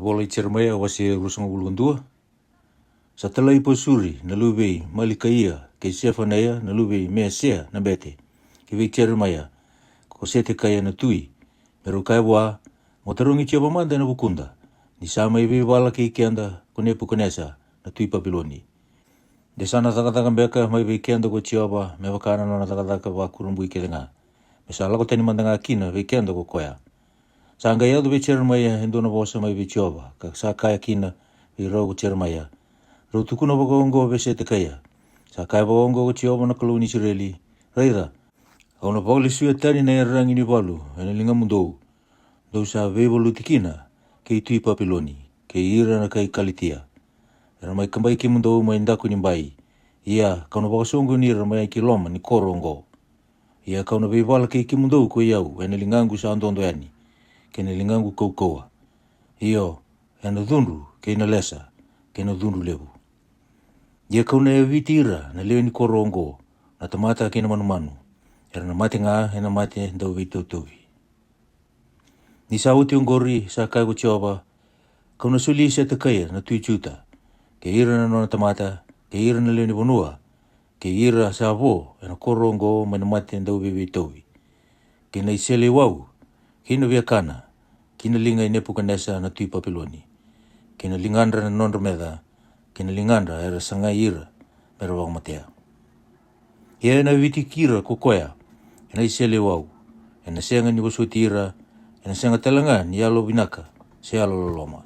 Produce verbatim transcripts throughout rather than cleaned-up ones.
Vola i Jeremaia, wase ruasagavulu ka dua. Sa talai Pasuri na luve i Malikaia kei Sefanaia na luve i Mesea na bete ki vei Jeremaia, ko Setekaia na tui, me rau kaya vua: Mo tarogi Jiova mada ena vukuda, ni sa mai veivala kei keda ko Nepukanesa na tui Papiloni. De sa na cakacaka beka mai vei keda ko Jiova me vaka na nona cakacaka vakurabui kece ga, me sa lako tani mada ga kina vei keda ko koya? Sa qai yaco vei Jeremaia e dua na vosa mai vei Jiova, ka sa kaya kina vei rau ko Jeremaia: Rau tukuna vakaoqo vei Setekaia: Sa kaya vakaoqo ko Jiova na Kalou ni Isireli: Raica, au na vakalesuya tani na iyaragi ni valu ena ligamudou, dou sa veivaluti kina kei tui Papiloni, kei ira na kai Kalitia. Era mai kabai kemudou mai daku ni bai, ia kau na vakasoqoni ira mai ki loma ni koro oqo. Ia kau na veivala kei kemudou ko i au ena ligaqu sa dodo yani, kei na ligaqu kaukauwa, io, ena cudru kei na lesa kei na cudru levu. Ia kau na yaviti ira na lewe ni koro oqo, na tamata kei na manumanu, era na mate ga ena mate dauveitauvi. Ni sa oti oqori, sa kaya ko Jiova: Kau na soli Setekaia na tui Juta, kei ira na nona tamata, kei ira na lewe ni vanua, kei ira sa vo ena koro oqo mai na mate dauveiveitauvi, kei na iseleiwau, kei na viakana, ki na liga i Nepukanesa na tui Papiloni, kei na ligadra na nodra meca, kei na ligadra era sagai ira me ra vakamatea. Ia ena vitiki ira ko koya ena iseleiwau, ena sega ni vosoti ira, ena sega tale ga ni yalo vinaka se yalo loloma.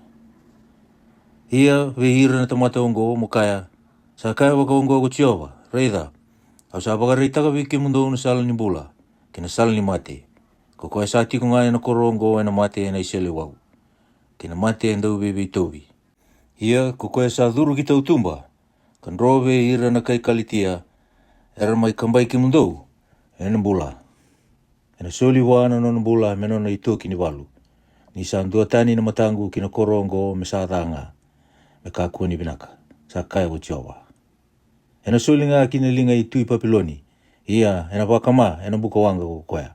Ia vei ira na tamata oqo mo kaya: Sa kaya vakaoqo ko Jiova: Raica, au sa vakaraitaka vei kemudou na sala ni bula kei na sala ni mate. Ko koya sa tiko ga ena koro oqo ena mate ena iseleiwau, kei na mate dauveiveitauvi. Ia ko koya sa curu ki tautuba, ka dro vei ira na kai Kalitia, era mai kabai kemudou ena bula, ena soli vua na nona bula me nona itoki ni valu. Ni sa dua tani na mataqu ki na koro oqo me sa ca ga, me kakua ni vinaka, sa kaya ko Jiova. Ena soli ga ki na liga i tui Papiloni, ia ena vakama ena buka waqa ko koya.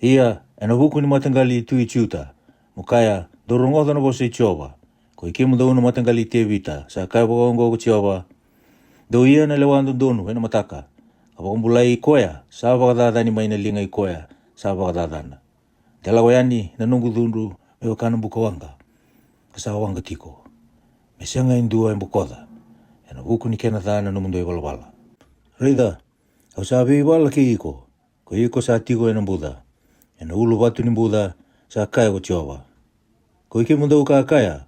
Ia ena vuku ni mataqali i tui Juta mo kaya: Dou rogoca na vosa i Jiova, ko i kemudou na mataqali i Tevita. Sa kaya vakaoqo ko Jiova: Dou ia na lewa dodonu ena mataka, ka vakabulai koya sa vakacacani mai na liga i koya sa vakacacana. De lako yani na noqu cudru me vaka na buka waqa, ka sa waqa tiko, me sega e dua e bokoca, ena vuku ni kena ca na nomudou ivalavala. Raica, au sa veivala kei iko, ko iko sa tiko ena buca, ena uluvatu ni buca, sa kaya ko Jiova. Ko i kemudou ka kaya: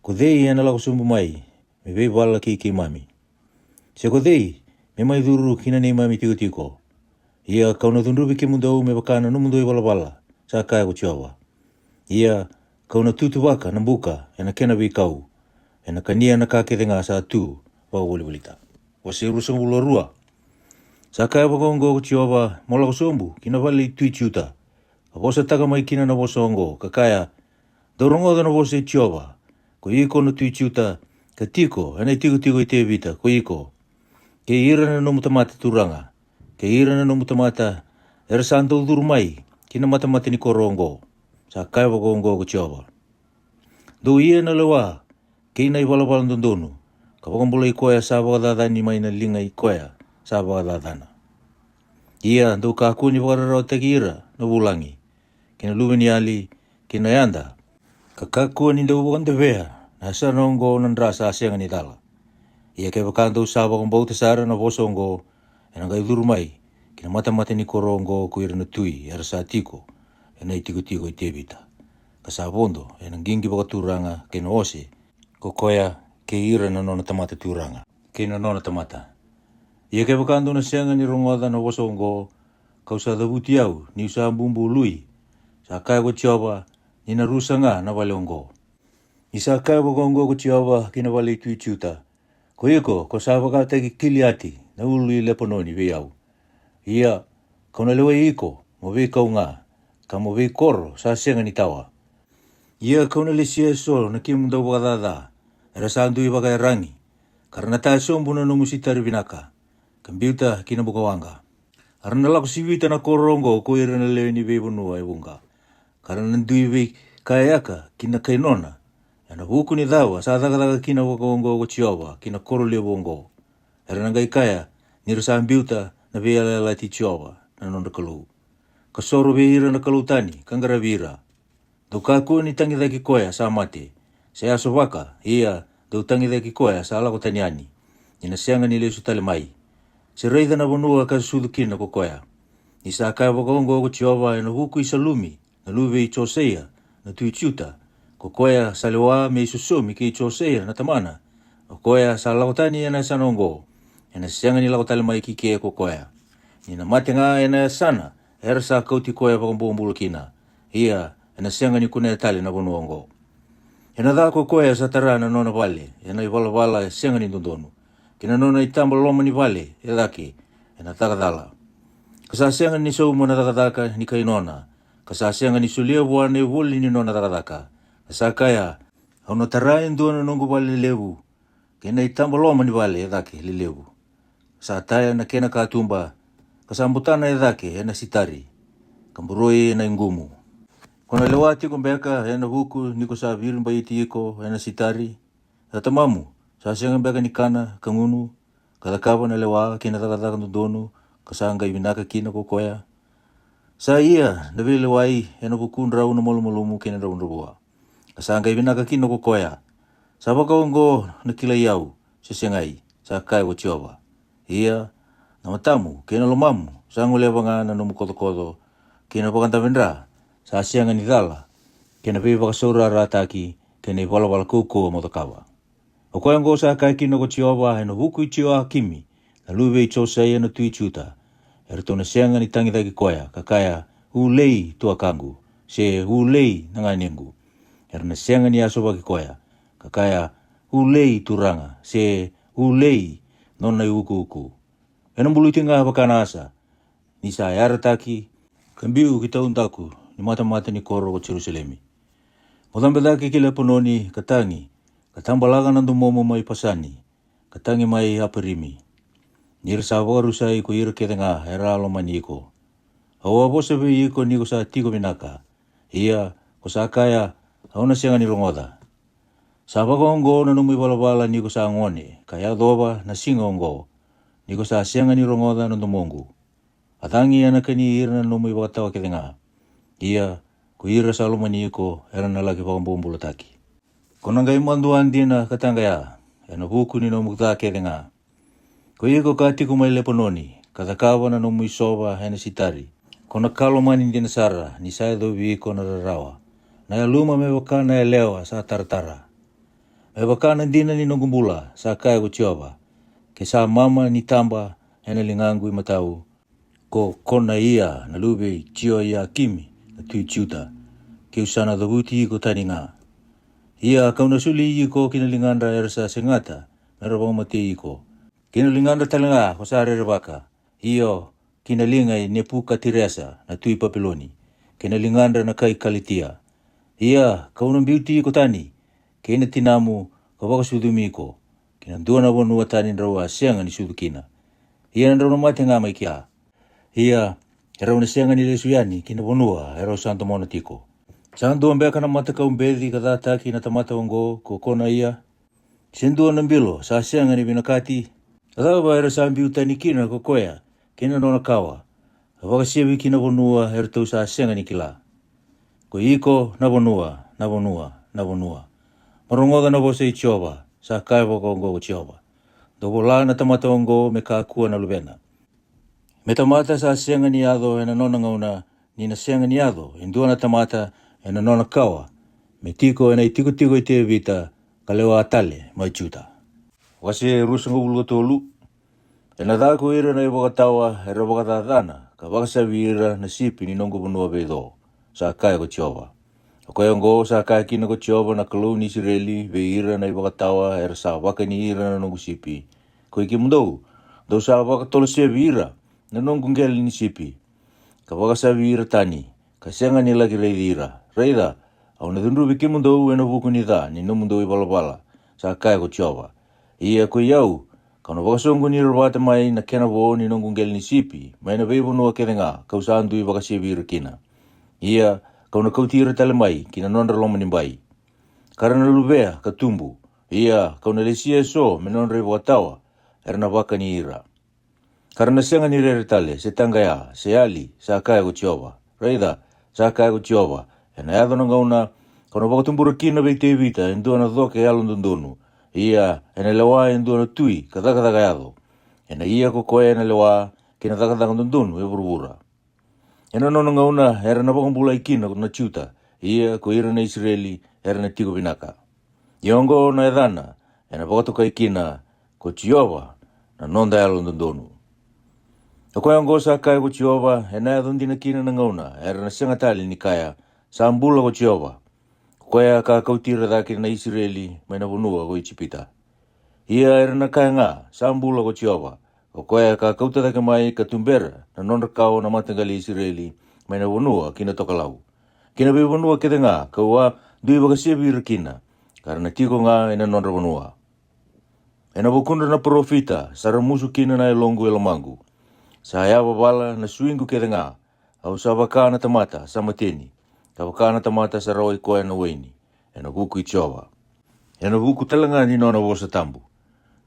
Ko cei ena lako sobu mai me veivala kei keimami? Se ko cei me mai curu ki na neimami tikotiko? Ia kau na cudruvi kemudou me vaka na nomudou ivalavala, sa kaya ko Jiova. Ia kau na tutuvaka na buka ena kena veikau, ena kania na ka kece ga sa tu vakavolivolita. Wase ruasagavulu ka rua. Sa kaya vakaoqo ko Jiova: Mo lako sobu ki na vale i tui Juta, ka vosataka mai kina na vosa oqo, ka kaya: Dou rogoca na vosa i Jiova, ko iko na tui Juta, ka tiko ena itikotiko i Tevita, ko iko, kei ira na nomu tamata turaga, kei ira na nomu tamata era sa dau curu mai ki na matamata ni koro oqo. Sa kaya vakaoqo ko Jiova: Dou ia na lewa kei na ivalavala dodonu, ka vakabulai koya sa vakacacani mai na liga i koya sa vakacacana. Ia dou kakua ni vakararawataki ira na vulagi, kei na luveniyali, kei na yada, ka kakua ni dau vakadavea na yasana oqo na dra sa sega ni cala. Ia kevaka dou sa vakabauta sara na vosa oqo, ena qai curu mai ki na matamata ni koro oqo ko ira na tui era sa tiko ena itikotiko i Tevita, ka sa vodo ena qiqi vakaturaga kei na ose, ko koya kei ira na nona tamata turaga kei na nona tamata. Ia kevaka dou na sega ni rogoca na vosa oqo, kau sa cavuti au niu sa bubului, sa kaya ko Jiova, ni na rusa ga na vale oqo. Ni sa kaya vakaoqo ko Jiova ki na vale i tui Juta: Ko iko ko sa vakataki Kiliati na ulu i Lepanoni vei au. Ia kau na lewai iko mo veikau ga, ka mo veikoro sa sega ni tawa. Ia kau na lesia eso na kemu dauvakacaca era sa dui vakaiyaragi, ka ra na taya sobu na nomu sitari vinaka, ka biuta ki na bukawaqa. A ra na lako sivita na koro oqo ko ira na lewe ni veivanua e vuqa, ka ra na dui veikayaka ki na kai nona Ena vuku ni cava sa cakacaka kina vakaoqo ko Jiova ki na koro levu oqo? Era na qai kaya ni ra sa biuta na veiyalayalati i Jiova na nodra Kalou, ka soro vei ira na kalou tani ka qaravi ira. Dou kakua ni tagicaki koya sa mate, se a sovaka, ia dou tagicaki koya sa lako tani yani, ni na sega ni lesu tale mai, se raica na vanua ka sucu kina ko koya. Ni sa kaya vakaoqo ko Jiova ena vuku i Salumi na luve i Josaia na tui Juta, ko koya sa lewa me isosomi kei Josaia na tamana, o koya sa lako tani ena yasana oqo, ena sega ni lako tale mai ki ke ko koya. Ni na mate ga ena yasana era sa kauti koya vakabobula kina, ia ena sega ni kunea tale na vanua oqo. Ena ca ko koya sa tara na nona vale ena ivalavala e sega ni dodonu, kei na nona itaba loma ni vale e cake ena caka cala, ka sa sega ni sauma na cakacaka ni kai nona, ka sa sega ni solia vua na ivoli ni nona cakacaka, ka sa kaya, au na tara e dua na noqu vale lelevu, kei na itaba loma ni vale e cake lelevu, sa taya na kena katuba, ka sa butana e cake ena sitari, ka boroi ena iqumu. Ko na lewa tiko beka ena vuku ni ko sa viribaiti iko ena sitari? A tamamu sa sega beka ni kana ka gunu, ka cakava na lewa kei na cakacaka dodonu, ka sa qai vinaka kina ko koya? Sa ia na veilewai ena vukudrau na malumalumu kei na dravudravua, ka sa qai vinaka kina ko koya. Sa vakaoqo na kilai au, se segai, sa kaya ko Jiova. Ia na matamu kei na lomamu sa goleva ga na nomu kocokoco, kei na vakadavedra sa sega ni cala, kei na veivakasaurarataki, kei na ivalavala kaukauwa mo cakava. O koya oqo sa kaya kina ko Jiova ena vuku i Jioakimi na luve i Josaia na tui Juta, eratou na sega ni tagicaki koya ka kaya, ulei tuakaqu, se ulei na ganequ. Era na sega ni yasovaki koya ka kaya, ulei turaga, se ulei nona iukuuku. Ena buluti ga vaka na asa, ni sa yarataki ka biu ki taudaku ni matamata ni koro ko Jerusalemi. Mo cabe cake ki Lepanoni ka tagi, ka tabalaka na domomu mai Pasani, ka tagi mai Aparimi. Ni ra sa vakarusai ko ira kece ga era a lomani iko. Au a vosa vei iko ni ko sa tiko vinaka, ia ko sa kaya, au na sega ni rogoca. Sa vakaoqo na nomu ivalavala ni ko sa gone ka yacova na siga oqo, ni ko sa sega ni rogoca na domoqu. A cagi ena kani ira na nomu ivakatawa kece ga, ia ko ira sa lomani iko era na laki vakabobulataki. Ko na qai madua dina ka taqaya ena vuku ni nomu ca kece ga. Ko iko ka tiko mai Lepanoni, ka cakava na nomu isova ena sitari, ko na ka lomani dina sara ni sa yacovi iko na rarawa, na yaluma me vaka na yalewa sa taratara. Me vaka na dina ni noqu bula, sa kaya ko Jiova, ke sa mama ni taba ena ligaqu imatau, ko Konaia na luve i Jioiakimi na tui Juta, keu sa na cavuti iko tani ga. Ia kau na soli iko ki na ligadra era sa segata me ra vakamatei iko, ki na ligadra tale ga ko sa rerevaka, io, ki na liga i Nepukatiresa na tui Papiloni, kei na ligadra na kai Kalitia. Ia kau na biuti iko tani, kei na tinamu, ka vakasucumi iko ki na dua na vanua tani drau a sega ni sucu kina. Ia na drau na mate ga mai kea. Ia erau na sega ni lesu yani ki na vanua erau sa domona tiko. Sa dua beka na matakau beci ka cataki na tamata oqo ko Konaia? Se dua na bilo sa sega ni vinakati? A cava era sa biu tani kina ko koya kei na nona kawa, ka vakasevi ki na vanua eratou sa sega ni kila? Ko iko na vanua, na vanua, na vanua, mo rogoca na vosa i Jiova, sa kaya vakaoqo ko Jiova. Dou vola na tamata oqo me kakua na luvena, me tamata sa sega ni yaco ena nona gauna, ni na sega ni yaco e dua na tamata ena nona kawa, me tiko ena itikotiko i Tevita, ka lewa tale mai Juta. Wase ruasagavulu ka tolu. Ena ca ko ira na ivakatawa era vakacacana ka vakasavi ira na sipi ni noqu vanua veico, sa kaya ko Jiova. O koya oqo sa kaya kina ko Jiova na Kalou ni Isireli vei ira na ivakatawa era sa vakani ira na noqu sipi, koi kemudou, dou sa vakatolosevi ira na noqu qele ni sipi, ka vakasavi ira tani, ka sega ni laki raici ira. Raica, au na cudruvi kemudou ena vuku ni ca ni nomudou ivalavala, sa kaya ko Jiova. Ia koi au, kau na vakasoqoni ira vata mai na kena vo ni noqu qele ni sipi mai na veivanua kece ga kau sa dui vakasevi ira kina. Ia kau na kauti ira tale mai ki na nodra loma ni bai. ka ra na luvea ka tubu. Ia ka'u na lesia eso me nodra i vakatawa, era na vakani ira. Ka ra na sega ni rere tale, se taqaya, se yali, sa kaya ko Jiova. Raica, sa kaya ko Jiova, ena yaco na gauna, ka'u na vakatubura kina vei Tevita e dua na coke yalododonu. Ia ena lewa e dua na tui ka cakacaka yaco. Ena ia ko koya ena lewa ki na cakacaka dodonu e vuravura. Ena nona gauna era na vakabulai kina na Juta, ia ko ira na Isireli era na tiko vinaka. Ia oqo na yacana ena vakatokai kina ko Jiova na noda yalododonu. O koya oqo sa kaya ko Jiova, ena yaco dina kina na gauna era na sega tale ni kaya, sa bula ko Jiova, ko koya ka kauti ira cake na Isireli mai na vanua ko Ijipita. Ia era na kaya ga, sa bula ko Jiova, ko koya ka kauta cake mai ka tubera na nodra kawa na mataqali Isireli mai na vanua ki na tokalau, ki na veivanua kece ga ka'u a dui vakasevi ira kina, ka ra na tiko ga ena nodra vanua. Ena vukudra na parofita sa ramusu kina na yaloqu e lomaqu. Sa yavavala na suiqu kece ga, au sa vaka na tamata sa mateni, ka vaka na tamata sa rawai koya na waini, ena vuku i Jiova, ena vuku tale ga ni nona vosa tabu.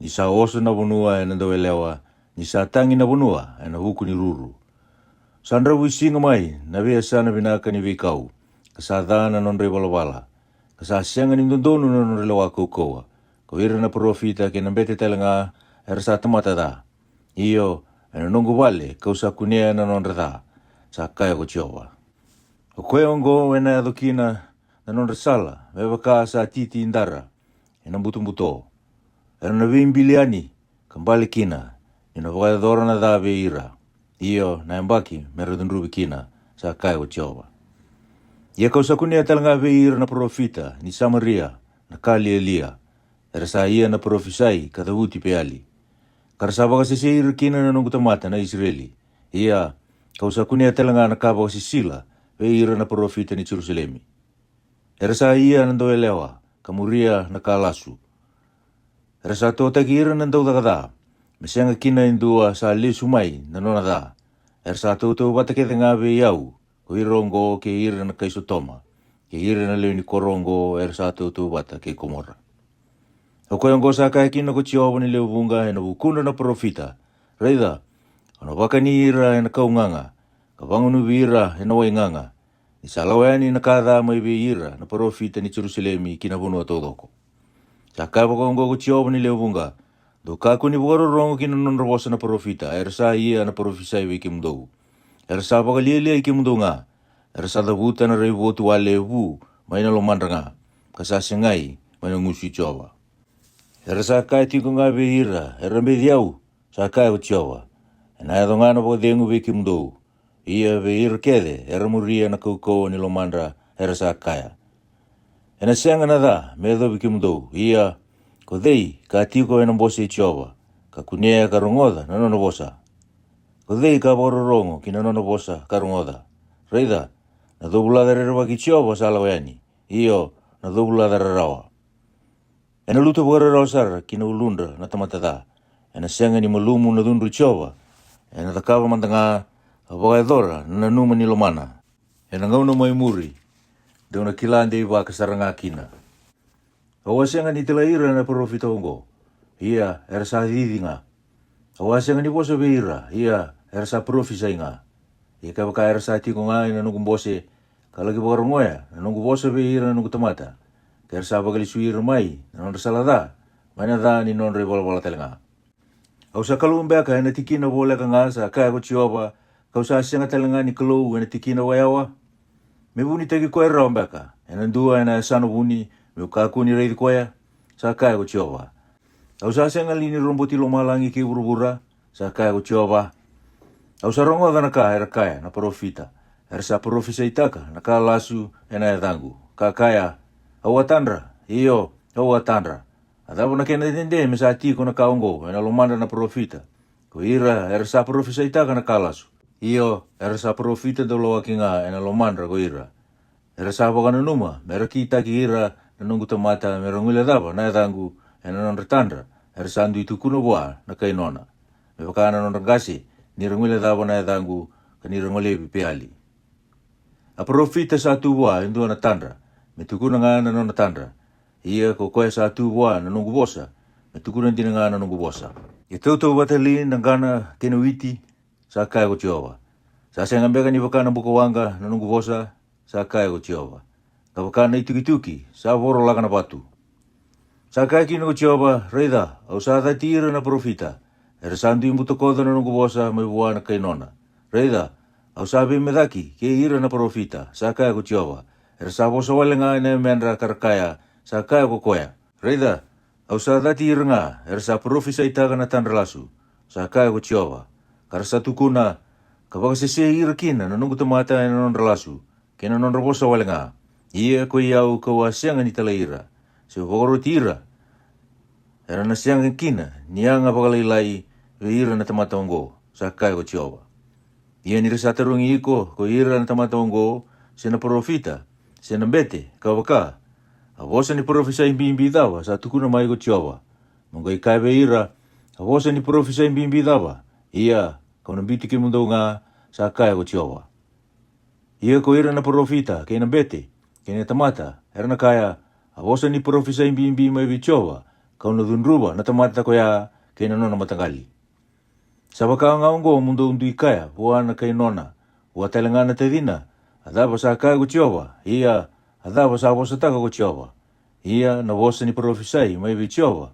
Ni sa oso na vanua ena dauyalewa, ni sa tagi na vanua ena vuku ni ruru. Sa dravuisiga mai na veiyasana vinaka ni veikau, ka sa ca na nodra ivalavala, ka sa sega ni dodonu na nodra lewa kaukauwa. Ko ira na parofita kei na bete tale ga era sa tamata ca. Io, ena noqu vale ka'u sa kunea na nodra ca, sa kaya ko Jiova. O koya oqo ena yaco kina na nodra sala me vaka sa titi dara ena butobuto. Era na veibili yani ka bale kina, ni'u na vakayacora na ca vei ira. Io, na yabaki me ra cudruvi kina, sa kaya ko Jiova. Ia ka'u sa kunea tale ga vei ira na parofita ni Samaria na ka lialia. Era sa ia na parofisai ka cavuti pe yali, ka ra sa vakasesei ira kina na noqu tamata na Isireli. Ia ka'u sa kunea tale ga na ka vakasisila vei ira na parofita ni Jerusalemi. Era sa ia na dauyalewa ka muria na ka lasu. Era sa totaki ira na daucaka ca me sega kina e dua sa lesu mai na nona ca. Era sa tautauvata kece ga vei au ko ira oqo, kei ira na kai Sotoma, kei ira na lewe ni koro oqo era sa tautauvata kei Komora. O koya oqo sa kaya kina ko Jiova ni lewe vuqa ena vukudra na parofita, raica, au na vakani ira ena kau gaga, ka vagunuvi ira ena wai gaga, ni sa lako yani na ka ca mai vei ira na parofita ni Jerusalemi ki na vanua taucoko. Sa kaya vakaoqo ko Jiova ni lewe vuqa, dou kakua ni vakarorogo ki na nodra vosa na parofita era sa ia na parofisai vei kemudou. Era sa vakalialiai kemudou ga. Era sa cavuta na raivotu wale e vu mai na lomadra ga, ka sa segai mai na gusu i Jiova. Era sa kaya tiko ga vei ira era beci au, sa kaya ko Jiova, ena yaco ga na vakacegu vei kemudou. Ia vei ira kece era muria na kaukauwa ni lomadra era sa kaya, ena sega na ca me yacovi kemudou. Ia ko cei ka tiko ena bose i Jiova, ka kunea ka rogoca na nona vosa? Ko cei ka vakarorogo ki na nona vosa ka rogoca? Raica, na covulaca rerevaki i Jiova sa lako yani, io, na covulaca rarawa. Ena lutu vakararawa sara ki na uludra na tamata ca. Ena sega ni malumu na cudru i Jiova. Ena cakava mada ga ka vakayacora na nanuma ni lomana. Ena gauna mai muri, dou na kila deivaka sara ga kina. Au a sega ni talai ira na parofita oqo, ia era sa cici ga. Au a sega ni vosa vei ira, ia era sa parofisai ga. Ia kevaka era sa tiko ga ena noqu bose, ka laki vakarogoya na noqu vosa vei ira na noqu tamata, ke ra sa vakalesui ira mai na nodra sala ca, mai na ca ni nodra ivalavala tale ga. Au sa Kalou beka ena tikina voleka ga, sa kaya ko Jiova, ka'u sa sega tale ga ni Kalou ena tikina vakayawa? Me vunitaki koya rawa beka e dua ena yasana vuni, me'u kakua ni raici koya? Sa kaya ko Jiova. Au sa sega li ni roboti lomalagi kei vuravura? Sa kaya ko Jiova. Au sa rogoca na ka era kaya na parofita era sa parofisaitaka na ka lasu ena yacaqu, ka kaya, au a tadra, io, au a tadra. A cava na kena dede me sa tiko na ka oqo ena lomadra na parofita, ko ira era sa parofisaitaka na ka lasu, io, era sa parofita daulawaki ga ena lomadra ko ira? Era sa vakananuma me ra kitaki ira na noqu tamata me ra guilecava na yacaqu ena nodra tadra era sa dui tukuna vua na kai nona, me vaka na nodra qase, ni ra guilecava na yacaqu, ka ni ra golevi pe yali. A parofita sa tu vua e dua na tadra, me tukuna ga na nona tadra, Ia ko koya sa tu vua na noqu vosa, me tukuna dina ga na noqu vosa. E tautauvata li na qana kei na witi? Sa kaya ko Jiova. Sa sega beka ni vaka na bukawaqa na noqu vosa? Sa kaya ko Jiova. Ka vaka na itukituki sa vorolaka na vatu. Sa kaya kina ko Jiova, raica, au sa cati ira na parofita, era sa dui butakoca na noqu vosa mai vua na kai nona. Raica, au sa veimecaki kei ira na parofita, sa kaya ko Jiova, era sa vosa wale ga ena yamedra ka ra kaya, sa kaya ko koya. Raica, au sa cati ira ga era sa parofisaitaka na tadra lasu, sa kaya ko Jiova, ka ra sa tukuna, ka vakasesei ira kina na noqu tamata ena nodra lasu, kei na nodra vosa wale ga. Ia ko i au kau a sega ni talai ira, se vakaroti ira, era na sega kina ni yaga vakalailai vei ira na tamata oqo, sa kaya ko Jiova. Ia ni ra sa tarogi iko ko ira na tamata oqo, se na parofita, se na bete, ka vaka, a vosa ni parofisai bibi cava sa tukuna mai ko Jiova? Mo qai kaya vei ira, a vosa ni parofisai bibi cava? Ia, kau na biuti kemudou ga, sa kaya ko Jiova. Ia ko ira na parofita kei na bete kei na tamata era na kaya, a vosa ni parofisai bibi mai vei Jiova, kau na cudruva na tamata koya kei na nona mataqali. Sa vaka ga oqo mo dou dui kaya vua na kai nona, vua tale ga na tacina, a cava sa kaya ko Jiova? Ia, a cava sa vosataka ko Jiova? Ia na vosa ni parofisai mai vei Jiova,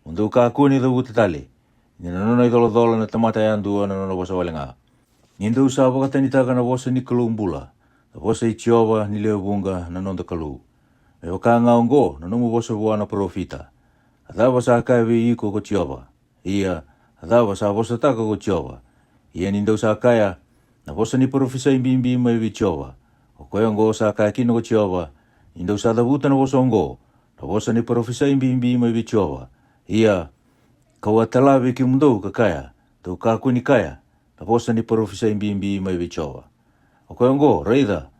mo dou kakua ni cavuta tale, ni na nona icolacola na tamata yadua na nona vosa wale ga. Ni dou sa vakatanitaka na vosa ni Kalou bula, na vosa i Jiova ni lewe vuqa na noda Kalou. Me vaka ga oqo na nomu vosa vua na parofita, a cava sa kaya vei iko ko Jiova? Ia, a cava sa vosataka ko Jiova? Ia ni dou sa kaya, na vosa ni parofisai bibi mai vei Jiova, o koya oqo sa kaya kina ko Jiova, ni dou sa cavuta na vosa oqo, na vosa ni parofisai bibi mai vei Jiova. Ia, kau a tala vei kemudou ka kaya, dou kakua ni kaya, na vosa ni parofisai bibi mai vei Jiova. O koya oqo, raica,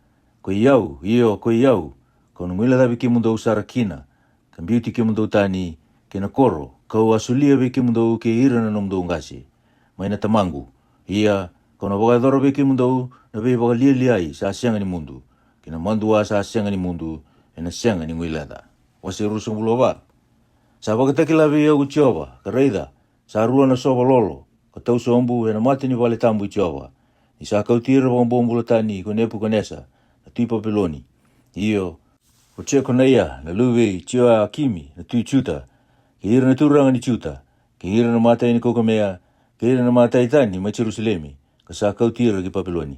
ko i au, io, ko i au, kau na guilecavi kemudou sara kina, ka biuti kemudou tani, kei na koro, kau a solia vei kemudou kei ira na nomudou qase, mai na tamaqu. Ia, kau na vakayacora vei kemudou na veivakalialiai sa sega ni mudu, kei na madua sa sega ni mudu, ena sega ni guileca. Wase ruasagavulu ka va. Sa vakatakila vei au ko Jiova, ka raica, sa rua na sova lolo ka tau sobu ena mata ni vale tabu i Jiova, ni sa kauti ira vakabobula tani ko Nepukanesa na tui Papiloni, io, ko Jekonaia na luve i Jioiakimi na tui Juta, kei ira na turaga ni Juta, kei ira na matai ni kaukamea, kei ira na matai tani mai Jerusalemi, ka sa kauti ira ki Papiloni.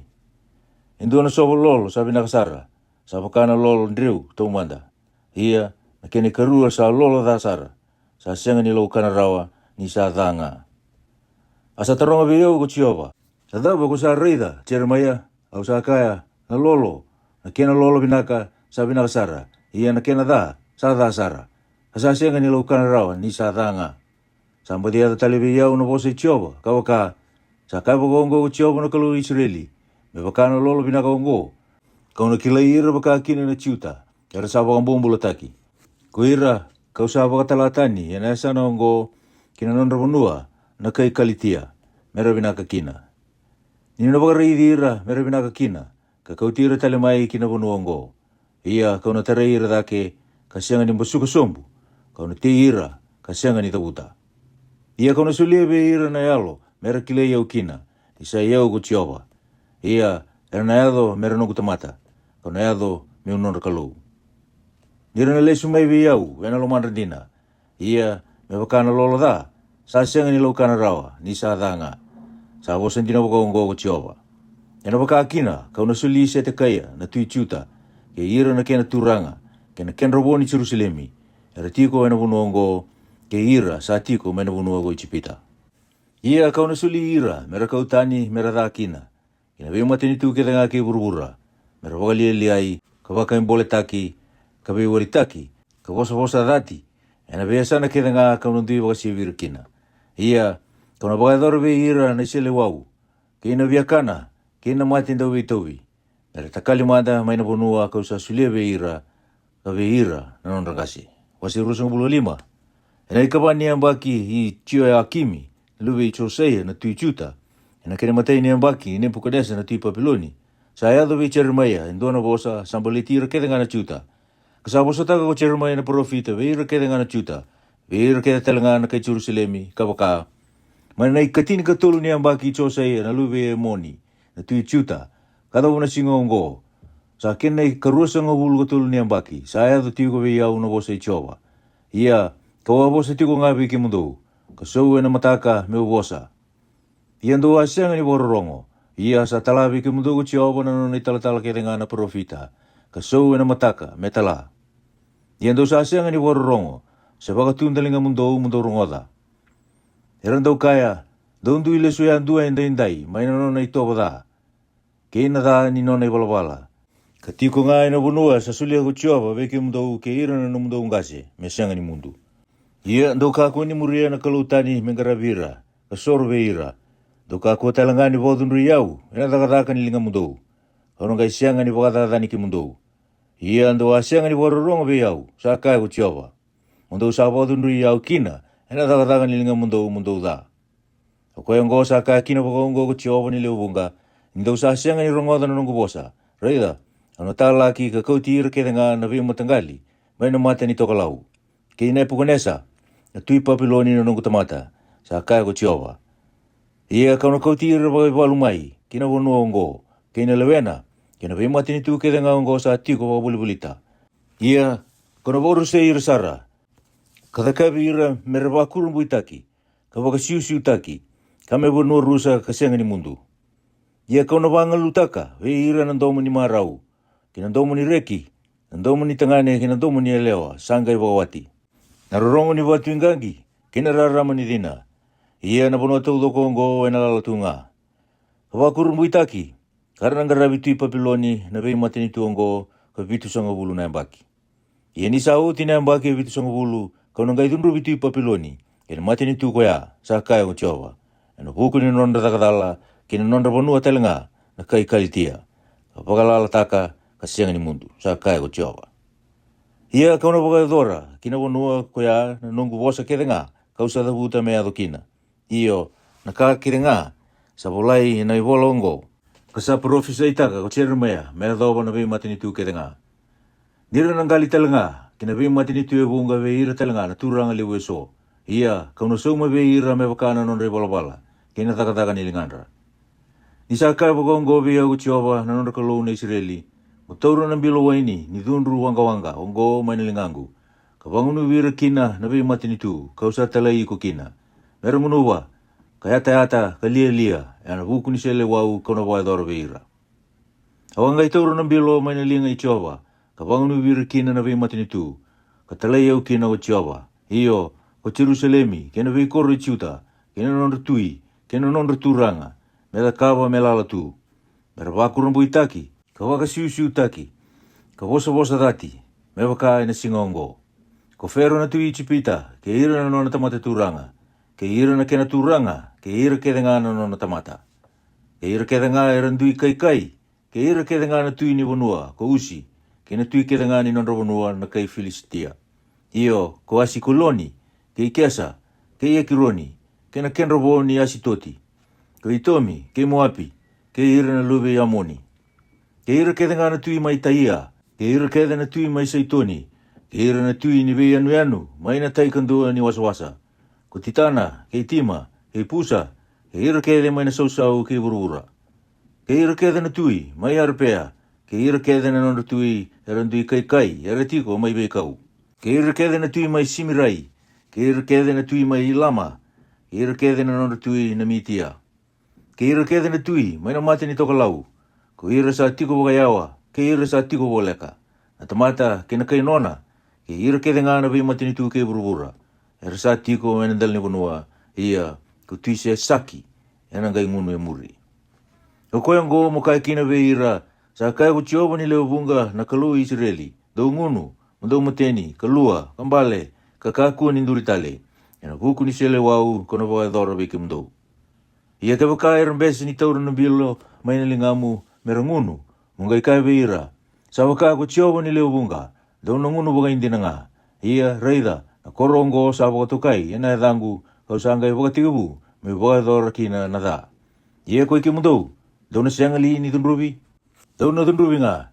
E dua na sova lolo sa vinaka sara, sa vaka na lolo dreu taumada. Ia, na kena ikarua sa lolo ca sara, sa sega ni laukana rawa, ni sa ca ga. A sa taroga vei au ko Jiova, a cava ko sa raica, Jeremaia? Au sa kaya, na lolo, na kena lolo vinaka, sa vinaka sara, ia na kena ca, sa ca sara, ka sa sega ni laukana rawa, ni sa ca ga. Sa baci yaco tale vei au na vosa i Jiova, ka vaka, sa kaya vakaoqo ko Jiova na Kalou i Isireli, me vaka na lolo vinaka oqo, kau na kilai ira vaka kina na Juta, era sa vakabobulataki. Ko ira, kau sa vakatala tani ena yasana oqo, ki na nodra vanua, na kai Kalitia, me ra vinaka kina. Ni na vakaraici ira me ra vinaka kina, ka kauti ira tale mai ki na vanua oqo. Ia kau na tarai ira cake, ka sega ni basuka sobu, kau na tei ira, ka sega ni cavuta. Ia kau na solia vei ira na yalo me ra kilai au kina, ni sa i au ko Jiova. Ia era na yaco me ra noqu tamata, kau na yaco meu nodra Kalou. Ni ra na lesu mai vei au ena lomadra dina, ia me vaka na lolo ca, sa sega ni laukana rawa, ni sa ca ga. Sa vosa dina vakaoqo ko Jiova. Ena vaka kina kau na soli Setekaia na tui Juta, kei ira na kena turaga, kei na kedra vo ni Jerusalemi, era tiko ena vanua oqo, kei ira sa tiko mai na vanua ko Ijipita. Ia kau na soli ira me ra kau tani me ra ca kina, ki na veimatanitu kece ga kei vuravura, me ra vakalialiai, ka vakaiboletaki, ka veiwalitaki, ka vosavosa cati, ena veiyasana kece ga kau na dui vakasevi ira kina. Ia kau na vakayacora vei ira na iseleiwau, kei na viakana, kei na mate dauveitauvi, me ra takali mada mai na vanua kau sa solia vei ira, ka vei ira na nodra qase. Wase ruasagavulu ka lima. Ena ikava ni yabaki i Jioiakimi na luve i Josaia na tui Juta, ena kena imatai ni yabaki i Nepukanesa na tui Papiloni, sa yaco vei Jeremaia e dua na vosa sa baleti ira kece ga na Juta, Ka sa vosataka ko Jeremaia na parofita vei ira kece ga na Juta, vei ira kece tale ga na kai Jerusalemi, ka vaka, mai na ikatinikatolu ni yabaki i Josaia na luve i Emoni, na tui Juta, ka yacova na siga oqo, sa kena ikaruasagavulu ka tolu ni yabaki sa yaco tiko vei au na vosa i Jiova. Ia kau a vosa tiko ga vei kemudou, ka sou ena mataka meu vosa. Ia dou a sega ni vakarorogo. Ia sa tala vei kemudou ko Jiova na nona italatala kece ga na parofita, ka sou ena mataka me tala. Ia dou sa sega ni vakarorogo, se vakatudaligamudou mo dou rogoca. Era dau kaya, dou dui lesu yadua edaidai mai na nona itovo ca, kei na ca ni nona ivalavala, ka tiko ga ena vanua sa solia ko Jiova vei kemudou kei ira na nomudou qase me sega ni mudu. Ia dou kakua ni muria na kalou tani me qaravi ira, ka soro vei ira. Dou kakua tale ga ni vakacudrui au ena cakacaka ni ligamudou, kau na qai sega ni vakacacani kemudou. Ia dou a sega ni vakarorogo vei au, sa kaya ko Jiova. Mo dou sa vakacudrui au kina ena cakacaka ni ligamudou mo dou ca. O koya oqo sa kaya kina vakaoqo ko Jiova ni lewe vuqa, ni dou sa sega ni rogoca na noqu vosa, raica, au na talaki ka kauti ira kece ga na veimataqali mai na mata ni tokalau, kei Nepukanesa na tui Papiloni na noqu tamata, sa kaya ko Jiova. Ia kau na kauti ira vakaivalu mai ki na vanua oqo, kei na lewena, kei na veimatanitu kece ga oqo sa tiko vakavolivolita. Ia kau na vakarusai ira sara, ka cakavi ira me ra vakurabuitaki, ka vakasiusiutaki, ka me vanua rusa ka sega ni mudu. Ia kau na vagalutaka vei ira na domo ni marau, kei na domo ni reki, na domo ni tagane kei na domo ni yalewa sa qai vakawati, na rorogo ni vatu iqaqi, kei na rarama ni cina. Ia na vanua taucoko oqo ena lala tu ga, ka vakurabuitaki, ka ra na qaravi tui Papiloni na veimatanitu oqo ka vitusagavulu na yabaki. Ia ni sa oti na yabaki e vitusagavulu, kau na qai cudruvi tui Papiloni kei na matanitu koya, sa kaya ko Jiova, ena vuku ni nodra caka cala, kei na nodra vanua tale ga na kai Kalitia, ka vakalalataka ka sega ni mudu, sa kaya ko Jiova. Ia kau na vakayacora ki na vanua koya na noqu vosa kece ga kau sa cavuta me yaco kina, io, na ka kece ga sa volai ena ivola oqo, ka sa parofisaitaka ko Jeremaia me yacova na veimatanitu kece ga. Ni ra na qali tale ga ki na veimatanitu e vuqa vei ira tale ga na turaga levu eso. Ia kau na sauma vei ira me vaka na nodra ivalavala kei na cakacaka ni ligadra. Ni sa kaya vakaoqo vei au ko Jiova na nodra Kalou na Isireli, mo taura na bilo waini ni cudru waqawaqa oqo mai na ligaqu, ka vagunuvi ira kina na veimatanitu kau sa talai iko kina, me ra gunuva, ka yatayata, ka lialia, ena vuku ni seleiwau kau na vakayacora vei ira. Au a qai taura na bilo mai na liga i Jiova, ka vagunuvi ira kina na veimatanitu, ka talai au kina ko Jiova, io, ko Jerusalemi kei na veikoro i Juta, kei na nodra tui, kei na nodra turaga, me cakava me lala tu, me ra vakurabuitaki, ka vakasiusiutaki, ka vosavosa cati, me vaka ena siga oqo. Ko Fero na tui Ijipita kei ira na nona tamata turaga, kei ira na kena turaga, kei ira kece ga na nona tamata, kei ira kece ga era dui kaikai, kei ira kece ga na tui ni vanua ko Usi, kei na tui kece ga ni nodra vanua na kai Filisitia, io, ko Asikeloni, kei Kesa, kei Ekironi, kei na kedra vo ni Asitoti, ko Itomi, kei Moapi, kei ira na luve i Amoni, kei ira kece ga na tui mai Taia, kei ira kece na tui mai Saitoni, kei ira na tui ni veiyanuyanu mai na tai kadua ni wasawasa, ko Titana, kei Tima, kei Pusa, kei ira kece mai na sausau kei vuravura, kei ira kece na tui mai Arepea, kei ira kece na nodra tui era dui kaikai era tiko mai veikau, kei ira kece na tui mai Simirai, kei ira kece na tui mai Ilama, kei ira kece na nodra tui na Mitia, kei ira kece na tui mai na mata ni tokalau, ko ira sa tiko vakayawa kei ira sa tiko voleka, na tamata kei na kai nona, kei ira kece ga na veimatanitu kei vuravura, era sa tiko ena dela ni vanua, ia, ko tui Sesaki ena qai gunu e muri. O koya oqo mo kaya kina vei ira, sa kaya ko Jiova ni lewe vuqa na Kalou i Isireli, dou gunu, mo dou mateni, ka lua, ka bale, ka kakua ni duri tale, ena vuku ni seleiwau kau na vakayacora vei kemudou. Ia kevaka era bese ni taura na bilo mai na ligamu me ra gunu, mo qai kaya vei ira, sa vaka ko Jiova ni lewe vuqa, dou na gunu vakaidina ga. Ia raica, na koro oqo sa vakatokai ena yacaqu, kau sa qai vakatekivu meu vakayacora kina na ca. Ia koi kemudou, dou na sega li ni cudruvi? Dou na cudruvi ga.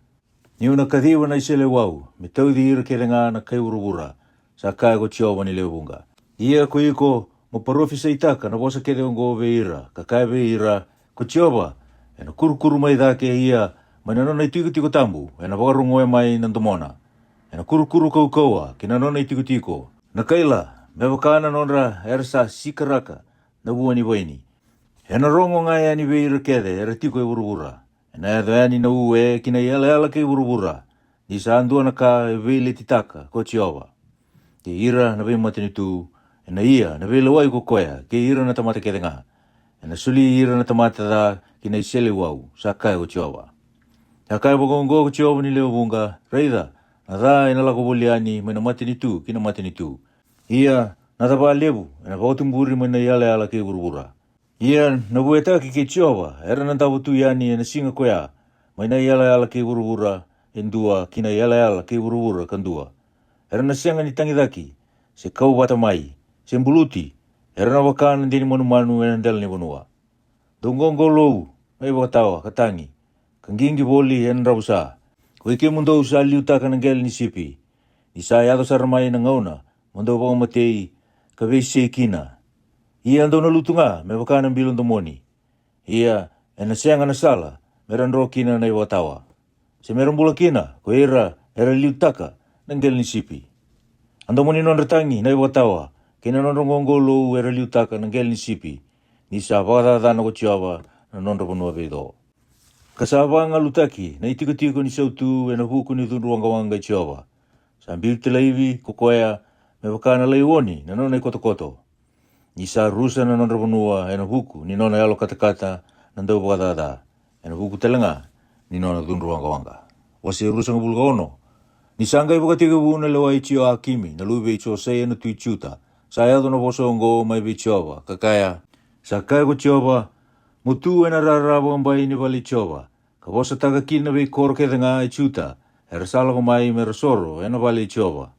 Ni'u na kaciva na iseleiwau me tauci ira kece ga na kai vuravura, sa kaya ko Jiova ni lewe vuqa. Ia ko iko, mo parofisaitaka na vosa kece oqo vei ira, ka kaya vei ira, Ko Jiova, ena kurukuru mai cake, ia mai na nona itikotiko tabu ena vakarogoya mai na domona. Ena kurukuru kaukauwa ki na nona itikotiko na kaila, me vaka na nodra era sa sikaraka na vua ni vaini. Ena rogo ga yani vei ira kece era tiko e vuravura. Ena yaco yani na ue ki na iyalayala kei vuravura, ni sa dua na ka e veiletitaka ko Jiova. Kei ira na veimatanitu, ena ia na veilewai ko koya kei ira na tamata kece ga. Ena soli ira na tamata ca ki na iseleiwau, sa kaya ko Jiova. Sa kaya vakaoqo ko Jiova ni lewe vuqa, Raica, na ca ena lako voli yani mai na matanitu ki na matanitu. Ia na cava levu ena vakatuburi mai na iyalayala kei vuravura. Ia na vuetaki kei Jiova era na davo tu yani ena siga koya, mai na iyalayala kei vuravura e dua ki na iyalayala kei vuravura ka dua. Era na sega ni tagicaki, se kau vata mai, se buluti. Era na vaka na deni manumanu ena dela ni vanua. Dou qoqolou, na ivakatawa, ka tagi, ka qiqi voli ena dravusa, ko i kemudou sa liutaka na qele ni sipi. Ni sa yaco sara mai na gauna mo dou vakamatei ka veisei kina. Ia dou na lutu ga me vaka na bilo domoni. Ia ena sega na sala me ra dro kina na ivakatawa, se me ra bula kina ko ira era liutaka na qele ni sipi. A domo ni nodra tagi na ivakatawa, kei na nodra qoqolou era liutaka na qele ni sipi, ni sa vakacacana ko Jiova na nodra vanua veico. Ka sa vagalutaki na itikotiko ni sautu ena vuku ni cudru waqawaqa i Jiova. Sa biuti laivi ko koya me vaka na laioni na nona ikotokoto. Ni sa rusa na nodra vanua ena vuku ni nona yalo katakata na dauvakacaca, ena vuku tale ga ni nona cudru waqawaqa. Wase ruasagavulu ka ono. Ni sa qai vakatekivu na lewa i Jioakimi na luve i Josaia na tui Juta, sa yaco na vosa oqo mai vei Jiova, ka kaya, Sa kaya ko Jiova, Mo tu ena rara vakabai ni vale i Jiova, ka vosataka kina veikoro kece ga e Juta era sa lako mai me ra soro ena vale i Jiova.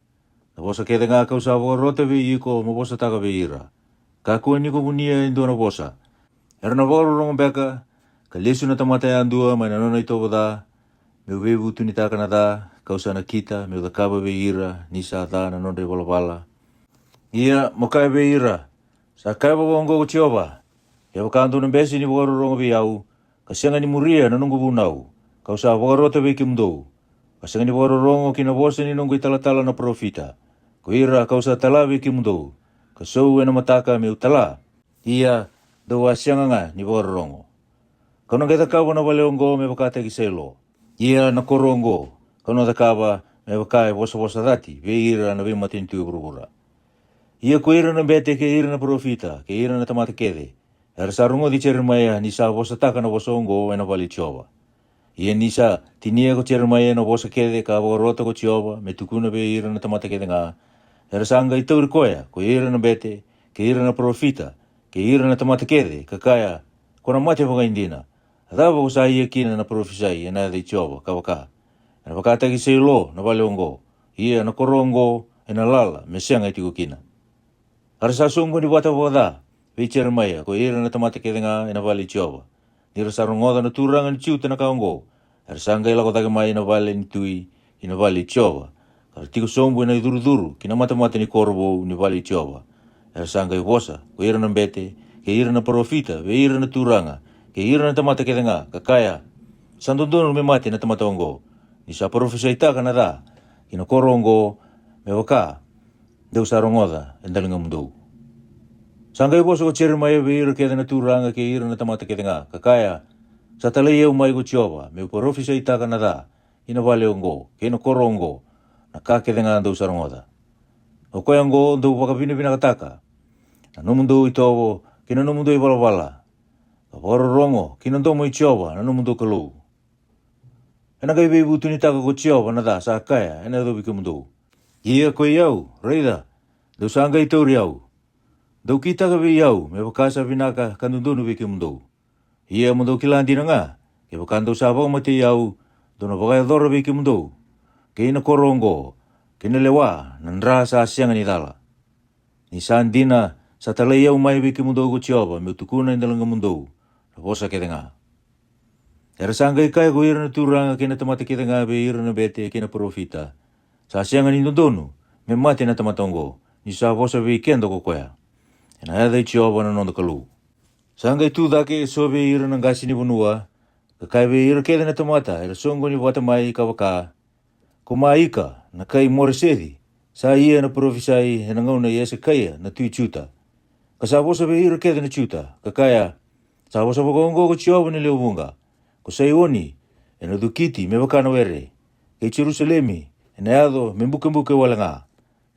Na vosa kece ga ka'u sa vakarota vei iko mo vosataka vei ira. Kakua ni ko vunia e dua na vosa. Era na vakarorogo beka, ka lesu na tamata yadua mai na nona itovo ca, me'u veivutunitaka na ca ka'u sa nakita me'u cakava vei ira, ni sa ca na nodra ivalavala. Ia mo kaya vei ira, Sa kaya vakaoqo ko Jiova, Kevaka dou na bese ni vakarorogo vei au, ka sega ni muria na noqu vunau ka'u sa vakarota vei kemudou, ka sega ni vakarorogo ki na vosa ni noqu italatala na parofita, ko ira ka'u sa tala vei kemudou, ka sou ena mataka me'u tala, ia dou a sega ga ni vakarorogo, ka'u na qai cakava na vale oqo me vakataki Sailo. Ia na koro oqo ka'u na cakava me vaka e vosavosa cati vei ira na veimatanitu e vuravura. Ia ko ira na bete kei ira na parofita kei ira na tamata kece, era sa rogoci Jeremaia ni sa vosataka na vosa oqo ena vale i Jiova. Ia ni sa tinia ko Jeremaia na vosa kece ka vakarota ko Jiova me tukuna vei ira na tamata kece ga, era sa qai tauri koya ko ira na bete kei ira na parofita kei ira na tamata kece, ka kaya, Ko na mate vakaidina. A cava ko sa ia kina na parofisai ena yaca i Jiova, ka vaka, Ena vakataki Sailo na vale oqo, ia na koro oqo ena lala me sega e tiko kina? A ra sa soqoni vata vakaca vei Jeremaia ko ira na tamata kece ga ena vale i Jiova. Ni ra sa rogoca na turaga ni Juta na ka oqo, era sa qai lako cake mai na vale ni tui ki na vale i Jiova, ka ra tiko sobu ena icurucuru ki na matamata ni koro vou ni vale i Jiova. Era sa qai vosa ko ira na bete kei ira na parofita vei ira na turaga kei ira na tamata kece ga, ka kaya, Sa dodonu me mate na tamata oqo, ni sa parofisaitaka na ca ki na koro oqo, me vaka dou sa rogoca e daligamudou. Sa qai vosa ko Jeremaia vei ira kece na turaga kei ira na tamata kece ga, ka kaya, Sa talai au mai ko Jiova me'u parofisaitaka na ca ki na vale oqo kei na koro oqo, na ka kece ga dou sa rogoca. O koya oqo dou vakavinavinakataka na nomudou itovo kei na nomudou ivalavala, ka vakarorogo ki na domo i Jiova na nomudou Kalou. Ena qai veivutunitaka ko Jiova na ca sa kaya ena yacovi kemudou. Ia koi au, raica, dou sa qai tauri au. Dou kitaka vei au me vaka sa vinaka ka dodonu vei kemudou. Ia mo dou kila dina ga, kevaka dou sa vakamatei au, dou na vakayacora vei kemudou kei na koro oqo kei na lewa na dra sa sega ni cala. Ni sa dina, sa talai au mai vei kemudou ko Jiova me'u tukuna e daligamudou na vosa kece ga. Era sa qai kaya ko ira na turaga kei na tamata kece ga vei ira na bete kei na parofita, sa sega ni dodonu me mate na tamata oqo, ni sa vosa vei keda ko koya e na yaca i Jiova na noda Kalou. Sa qai tu cake eso vei ira na qase ni vanua, ka kaya vei ira kece na tamata era soqoni vata mai, ka vaka, Ko Maika na kai Moreseci sa ia na parofisai e na gauna i Esekaia na tui Juta, ka sa vosa vei ira kece na Juta, ka kaya, Sa vosa vakaoqo ko Jiova ni lewe vuqa, Ko Saioni e na cukiti me vaka na were, kei Jerusalemi e na yaco me bukebuke wale ga,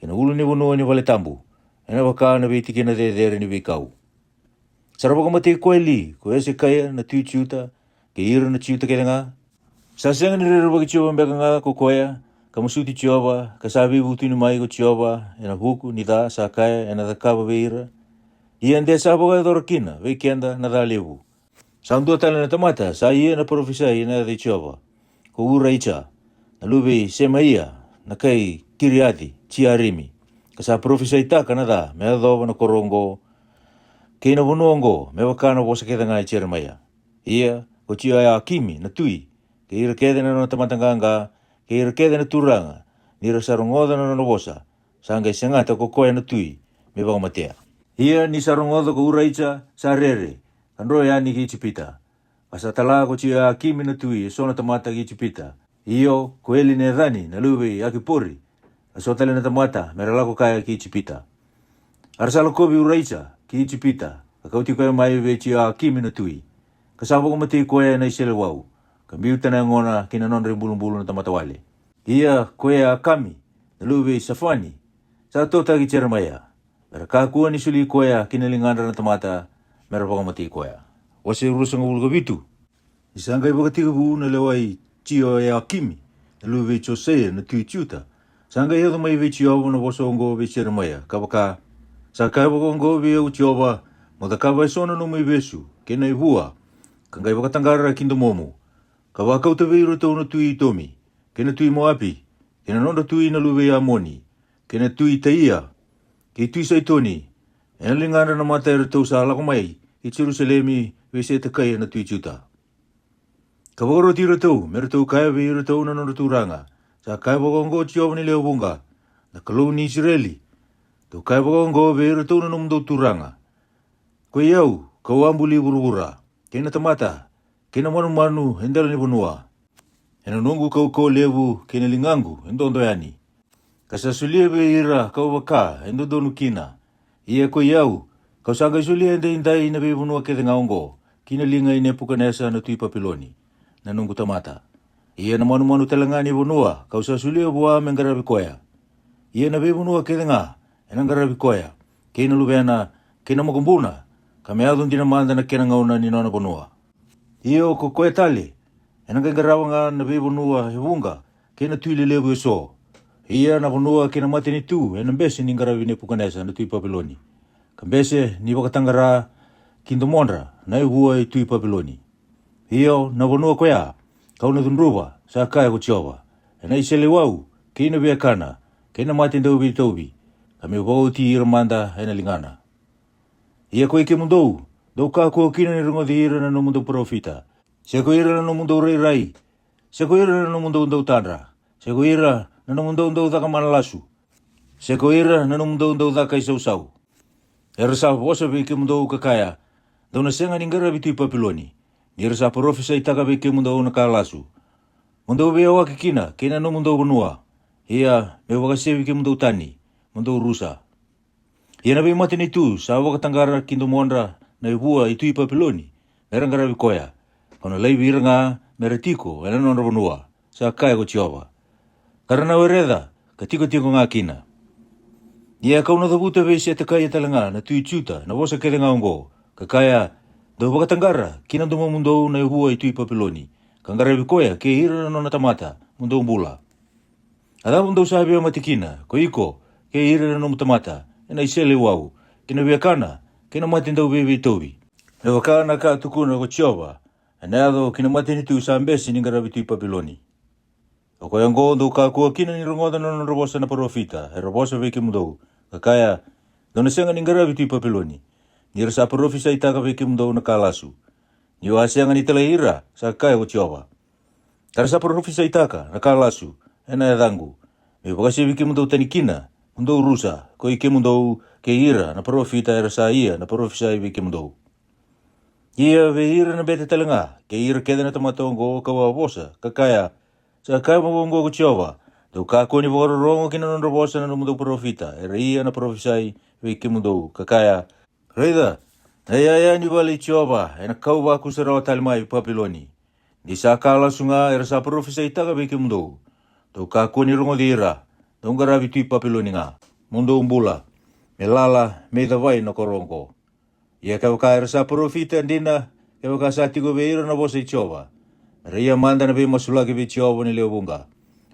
kei na ulunivanua ni vale tabu e na vaka na veitikina cecere ni veikau. Sa ra vakamatei koya li ko Esekaia na tui Juta, kei ira na Juta kece ga? Sa sega ni rerevaki Jiova beka ga ko koya, ka masuti Jiova, ka sa veivutuni mai ko Jiova e na vuku ni ca sa kaya e na cakava vei ira? Ia de sa vakayacora kina vei keda na ca levu. Sa dua tale na tamata sa ia na parofisai e na yaca i Jiova, ko Uraija na luve i Semaia na kai Kiriaci Jiarimi, ka sa parofisaitaka na ca me yacova na koro oqo kei na vanua oqo, me vaka na vosa kece ga i Jeremaia. Ia ko Jioiakimi na tui, kei ira kece na nona tamata qaqa, kei ira kece na turaga, ni ra sa rogoca na nona vosa, sa qai segata ko koya na tui me vakamatea. Ia ni sa rogoca ko Uraija, sa rere, ka dro yani ki Ijipita. Ka sa tala ko Jioiakimi na tui e so na tamata ki Ijipita, io, ko Elinecani na luve i Akipori, e so tale na tamata, me ra lako kaya ki Ijipita. A ra sa lakovi Uraija ki Ijipita, ka kauti koya mai vei Jioiakimi na tui, ka sa vakamatei koya e na iseleiwau, ka biuta na yagona ki na nodra ibulubulu na tamata wale. Ia ko Eakami na luve i Safani sa totaki Jeremaia, me ra kakua ni soli koya ki na ligadra na tamata, me ra vakamatei koya. Wase ruasagavulu ka vitu. Ni sa qai vakatekivu na lewa i Jioiakimi na luve i Josaia na tui Juta, sa qai yaco mai vei Jiova na vosa oqo vei Jeremaia, ka vaka, Sa kaya vakaoqo vei au Jiova, Mo cakava e so na nomu ivesu kei na ivua, ka qai vakataqara ki domomu, ka vakauta vei iratou na tui Itomi, kei na tui Moapi, kei na nodra tui na luve i Amoni, kei na tui Taia, kei tui Saitoni, e na ligadra na mata eratou sa lako mai i Jerusalemi vei Setekaia na tui Juta. Ka vakaroti iratou me ratou kaya vei iratou na nodra turaga, Sa kaya vakaoqo Jiova ni lewe vuqa, na Kalou ni Isireli, Dou kaya vakaoqo vei iratou na nomudou turaga, Koi au ka'u a buli vuravura, kei na tamata, kei na manumanu e dela ni vanua, e na noqu kaukauwa levu kei na ligaqu e dodo yani, ka sa solia vei ira ka'u vaka e dodonu kina. Ia koi au, ka'u sa qai solia edaidai na veivanua kece ga oqo ki na liga i Nepukanesa na tui Papiloni, na noqu tamata. Ia na manumanu tale ga ni vanua ka'u sa solia vua me qaravi koya. Ia na veivanua kece ga e na qaravi koya, kei na luvena, kei na makubuna, ka me yaco dina mada na kena gauna ni nona vanua. Ia ko koya tale, e na qai qarava ga na veivanua e vuqa kei na tui lelevu e so. Ia na vanua kei na matanitu e na bese ni qaravi Nepukanesa na tui Papiloni, ka bese ni vakataqara ki domodra na ivua i tui Papiloni. Io, na vanua koya ka'u na cudruva, sa kaya ko Jiova, e na iseleiwau, kei na viakana, kei na mate dauveitauvi, ka me'u vakaoti ira mada e na ligana. Ia koi kemudou, dou kakua kina ni rogoci ira na nomudou parofita, se ko ira na nomudou rairai, se ko ira na nomudou dautadra, se ko ira na nomudou dau caka mana lasu, se ko ira na nomudou dau caka i sausau. Era sa vosa vei kemudou ka kaya, Dou na sega ni qaravi tui Papiloni, ni ra sa parofisaitaka vei kemudou na ka lasu. Mo dou veiyawaki kina kei na nomudou vanua, ia me'u vakasevi kemudou tani, mo dou rusa. Ia na veimatanitu sa vakataqara ki domodra na ivua i tui Papiloni, me ra qaravi koya, ka'u na laivi ira ga me ra tiko e na nodra vanua, sa kaya ko Jiova. Ka ra na wereca ka tikotiko ga kina. Ia ka'u na cavuta vei Setekaia tale ga na tui Juta na vosa kece ga oqo, ka kaya, Dou vakataqara ki na domomudou na ivua i tui Papiloni, ka qaravi koya kei ira na nona tamata, mo dou bula. A cava dou sa via mate kina, ko iko, kei ira na nomu tamata, e na iseleiwau, kei na viakana, kei na mate dauveiveitauvi, me vaka na ka tukuna ko Jiova, e na yaco ki na matanitu sa bese ni qaravi tui Papiloni? O koya oqo dou kakua kina ni rogoca na nodra vosa na parofita era vosa vei kemudou, ka kaya, Dou na sega ni qaravi tui Papiloni, ni ra sa parofisaitaka vei kemudou na ka lasu. Ni'u a sega ni talai ira, sa kaya ko Jiova. Ka ra sa parofisaitaka na ka lasu e na yacaqu, me'u vakasevi kemudou tani kina, mo dou rusa, ko i kemudou kei ira na parofita era sa ia na parofisai vei kemudou. Ia vei ira na bete tale ga, kei ira kece na tamata oqo ka'u a vosa, ka kaya, Sa kaya vakaoqo ko Jiova, dou kakua ni vakarorogo ki na nodra vosa na nomudou parofita era ia na parofisai vei kemudou, ka kaya, Raica, na iyaya ni vale i Jiova ena kau vakusa rawa tale mai Papiloni. Ni sa ka lasu ga era sa parofisaitaka vei kemudou. Dou kakua ni rogoci ira, dou qaravi tui Papiloni ga, mo dou bula, me lala, me icavai na koro oqo. Ia kevaka era sa parofita dina, kevaka sa tiko vei ira na vosa i Jiova, me ra ia mada na veimasulaki vei Jiova ni lewe vuqa.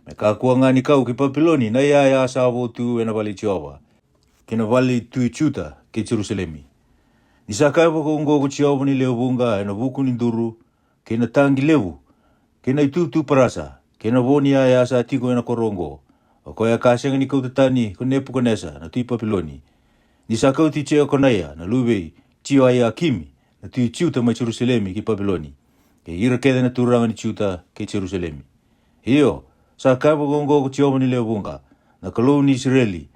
Me kakua ga ni kau ki Papiloni na iyaya sa vo tu ena vale i Jiova, ki na vale i tui Juta kei Jerusalemi. Ni sa kaya vakaoqo ko Jiova ni lewe vuqa ena vuku ni duru, kei na taqi levu, kei na itutu parasa, kei na vo ni yaya sa tiko ena koro oqo, o koya ka sega ni kauta tani ko Nepukanesa na tui Papiloni. Ni sa kauti Jekonaia na luve i Jioiakimi na tui Juta mai Jerusalemi ki Papiloni, kei ira kece na turaga ni Juta kei Jerusalemi. Io, sa kaya vakaoqo ko Jiova ni lewe vuqa, na Kalou ni Isireli,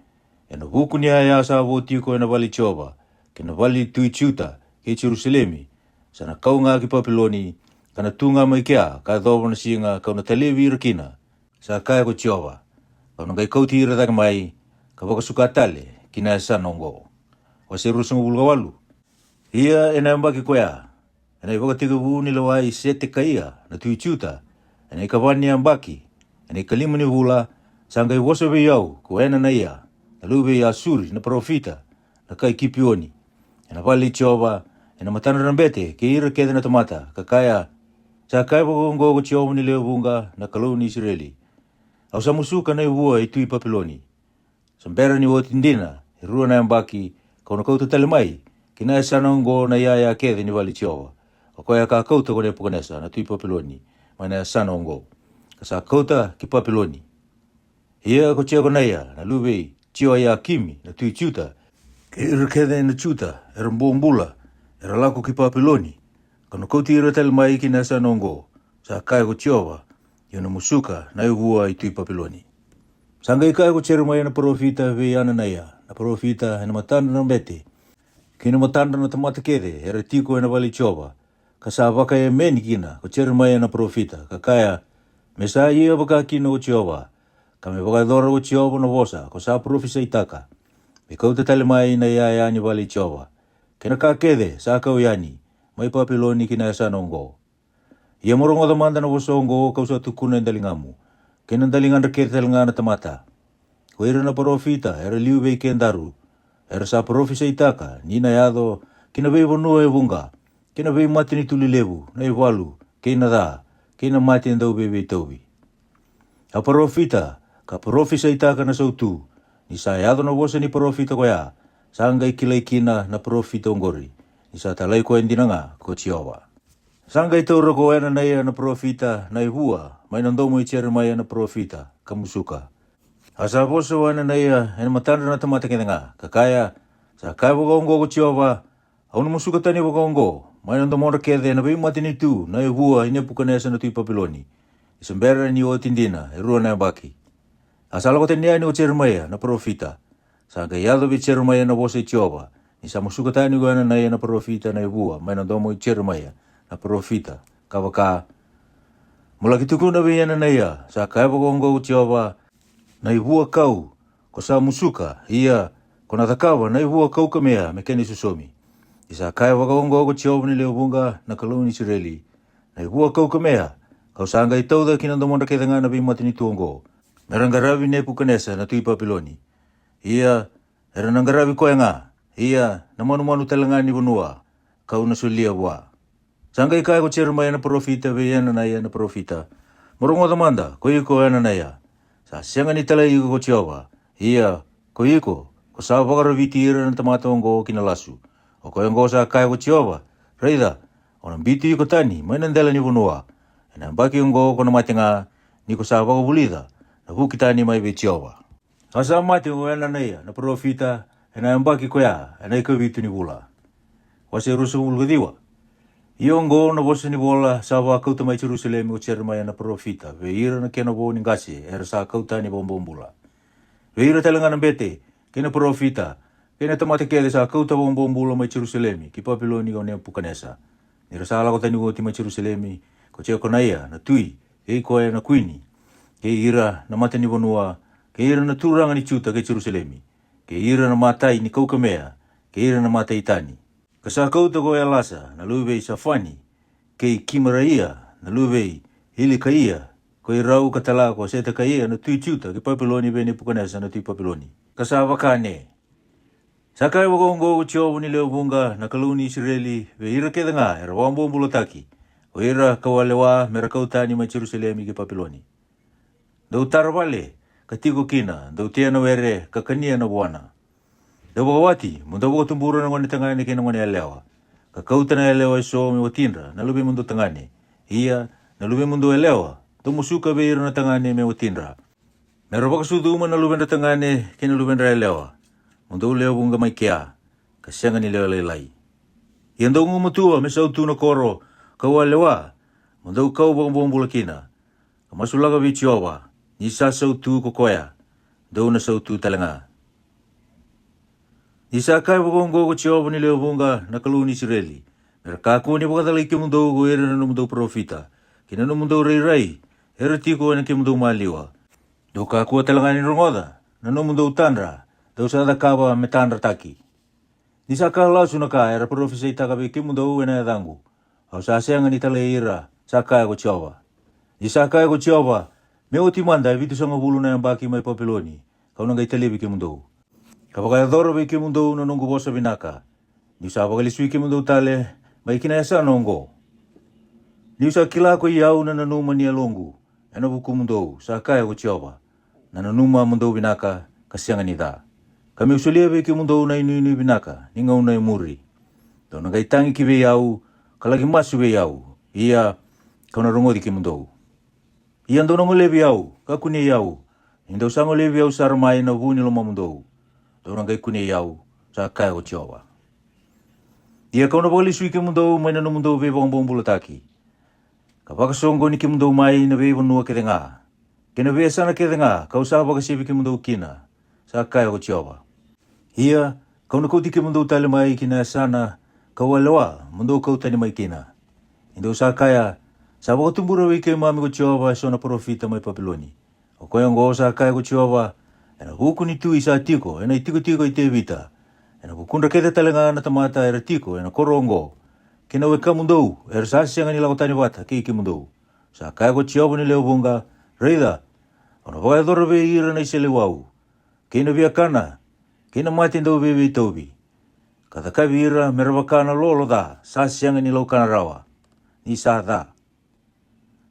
ena vuku ni yaya sa vo tiko ena vale i Jiova, kei na vale i tui Juta kei Jerusalemi, sa na kau ga ki Papiloni, ka na tu ga mai kea ka yacova na siga ka'u na talevi ira kina, sa kaya ko Jiova, ka'u na qai kauti ira cake mai, ka vakasuka tale ki na yasana oqo. Wase ruasagavulu ka walu. Ia ena yabaki koya, ena ivakatekivu ni lewa i Setekaia na tui Juta, ena ikava ni yabaki, ena ikalima ni vula, sa qai vosa vei au ko Enanaia na luve i Asuri na parofita, na kai Kipioni, ena vale i Jiova, ena matadra na bete kei ira kece na tamata, ka kaya, Sa kaya vakaoqo ko Jiova ni lewe vuqa, na Kalou ni Isireli, Au sa musuka na ivua i tui Papiloni. Sa bera ni oti dina e rua na yabaki, ka'u na kauta tale mai ki na yasana oqo na iyaya kece ni vale i Jiova, o koya ka kauta ko Nepukanesa na tui Papiloni mai na yasana oqo, ka sa kauta ki Papiloni. Ia ko Jekonaia na luve i Jioiakimi na tui Juta, kei ira kece na Juta era bobula, era lako ki Papiloni, ka'u na kauti ira tale mai ki na yasana oqo, sa kaya ko Jiova, I'u na musuka na ivua i tui Papiloni. Sa qai kaya ko Jeremaia na parofita vei Ananaia na parofita ena matadra na bete, kei na matadra na tamata kece era tiko ena vale i Jiova, ka sa vakaemeni kina ko Jeremaia na parofita, ka kaya, Me sa ia vaka kina ko Jiova, ka me vakayacora ko Jiova na vosa ko sa parofisaitaka, me kauta tale mai na iyaya ni vale i Jiova, kei na ka kece sa kau yani mai Papiloni ki na yasana oqo. Ia mo rogoca mada na vosa oqo ka'u sa tukuna e daligamu, kei na daligadra kece tale ga na tamata. Ko ira na parofita era liu vei kedaru, era sa parofisaitaka ni na yaco ki na veivanua e vuqa, kei na veimatanitu lelevu na ivalu, kei na ca, kei na mate e dauveiveitauvi. A parofita ka parofisaitaka na sautu, ni sa yaco na vosa ni parofita koya, sa qai kilai kina na parofita oqori, ni sa talai koya dina ga ko Jiova. Sa qai taura ko Ananaia na parofita na ivua mai na domo i Jeremaia na parofita, ka musuka. A sa vosa o Ananaia ena matadra na tamata kece ga, ka kaya, Sa kaya vakaoqo ko Jiova, Au na musuka tani vakaoqo mai na domodra kece na veimatanitu na ivua i Nepukanesa na tui Papiloni. Ni sa bera ni oti dina e rua na yabaki. A sa lako tani yani o Jeremaia na parofita. Sa qai yaco vei Jeremaia na vosa i Jiova, ni sa musuka tani ko Ananaia na parofita na ivua mai na domo i Jeremaia na parofita, ka vaka, Mo laki tukuna vei Ananaia, Sa kaya vakaoqo ko Jiova, Na ivua kau ko sa musuka, ia ko na cakava na ivua kau kamea me kena isosomi. Ni sa kaya vakaoqo ko Jiova ni lewe vuqa, na Kalou ni Isireli, Na ivua kau kamea, ka'u sa qai tauca ki na domodra kece ga na veimatanitu oqo, me ra qaravi Nepukanesa na tui Papiloni. Ia era na qaravi koya ga, ia na manumanu tale ga ni vanua ka'u na solia vua. Sa qai kaya ko Jeremaia na parofita vei Ananaia na parofita, Mo rogoca mada, ko iko Ananaia, sa sega ni talai iko ko Jiova, ia ko iko ko sa vakaraviti ira na tamata oqo ki na lasu. O koya oqo sa kaya ko Jiova, Raica, au na biuti iko tani mai na dela ni vanua. Ena yabaki oqo ko na mate ga, ni ko sa vakavulica na vuki tani mai vei Jiova. A sa mate o Ananaia na parofita ena yabaki koya ena ikavitu ni vula. Wase ruasagavulu ka ciwa. Ia oqo na vosa ni vola sa vakauta mai Jerusalemi ko Jeremaia na parofita vei ira na kena vo ni qase era sa kau tani vakabobula, vei ira tale ga na bete, kei na parofita, kei na tamata kece sa kauta vakabobula mai Jerusalemi ki Papiloni ko Nepukanesa. Ni ra sa lako tani oti mai Jerusalemi ko Jekonaia na tui, kei koya na kuini, kei ira na mata ni vanua, kei ira na turaga ni Juta kei Jerusalemi, kei ira na matai ni kaukamea, kei ira na matai tani. Ka sa kauta ko Elasa na luve i Safani, kei Kimaraia na luve i Ilikaia, ko irau ka tala ko Setekaia na tui Juta ki Papiloni vei Nepukanesa na tui Papiloni, ka sa vaka ne. Sa kaya vakaoqo ko Jiova ni lewe vuqa na Kalou ni Isireli vei ira kece ga era vakabobulataki, ko ira kau a lewa me ra kau tani mai Jerusalemi ki Papiloni: Dou tara vale ka tiko kina, dou tea na were ka kania na vuana. Dou vakawati, mo dou vakatubura na gone tagane kei na gone yalewa, ka kauta na yalewa eso me watidra na luvemudou tagane. Ia, na luvemudou yalewa, dou musuka vei ira na tagane me watidra, me ra vakasucuma na luvedra tagane kei na luvedra yalewa. Mo dou lewe vuqa mai kea, ka sega ni lewe lailai. Ia dou gumatua me sautu na koro kau a lewa, mo dou kau vakabobula kina, ka masulaka vei Jiova, ni sa sautu ko koya, dou na sautu tale ga. Ni sa kaya vakaoqo ko Jiova ni lewe vuqa na Kalou ni Isireli: Me ra kakua ni vakacalai kemudou ko ira na nomudou parofita, kei na nomudou rairai era tiko ena kemudou maliwa. Dou kakua tale ga ni rogoca na nomudou tadra dou sa cakava me tadrataki. Ni sa ka lasu na ka era parofisaitaka vei kemudou ena yacaqu, au sa sega ni talai ira, sa kaya ko Jiova. Ni sa kaya ko Jiova: Me oti mada e vitusagavulu na yabaki mai Papiloni, kau na qai talevi kemudou, ka vakayacora vei kemudou na noqu vosa vinaka. Niu sa vakalesui kemudou tale mai ki na yasana oqo. Niu sa kila ko i au na nanuma ni yaloqu ena vukumudou, sa kaya ko Jiova, na nanuma mo dou vinaka ka sega ni ca, ka meu solia vei kemudou na inuinui vinaka ni gauna e muri. Dou na qai tagi ki vei au, ka laki masu vei au, ia kau na rogoci kemudou. Ia dou na golevi au, ka kunei au. Ni dou sa golevi au sara mai na vu ni lomamudou, dou na qai kunei au, sa kaya ko Jiova. Ia kau na vakalesui kemudou mai na nomudou veivakabobulataki, ka vakasoqoni kemudou mai na veivanua kece ga, kei na veiyasana kece ga kau sa vakasevi kemudou kina, sa kaya ko Jiova. Ia kau na kauti kemudou tale mai ki na yasana kau a lewa mo dou kau tani mai kina. Ni dou sa kaya: Sa vakatubura vei keimami ko Jiova eso na parofita mai Papiloni. O koya oqo sa kaya ko Jiova, ena vuku ni tui sa tiko ena itikotiko i Tevita, ena vukudra kece tale ga na tamata era tiko ena koro oqo, kei na wekamudou era sa sega ni lako tani vata kei kemudou, sa kaya ko Jiova ni lewe vuqa: Raica, au na vakayacora vei ira na iseleiwau, kei na viakana, kei na mate dauveiveitauvi, ka cakavi ira me ra vaka na lolo ca sa sega ni laukana rawa, ni sa ca.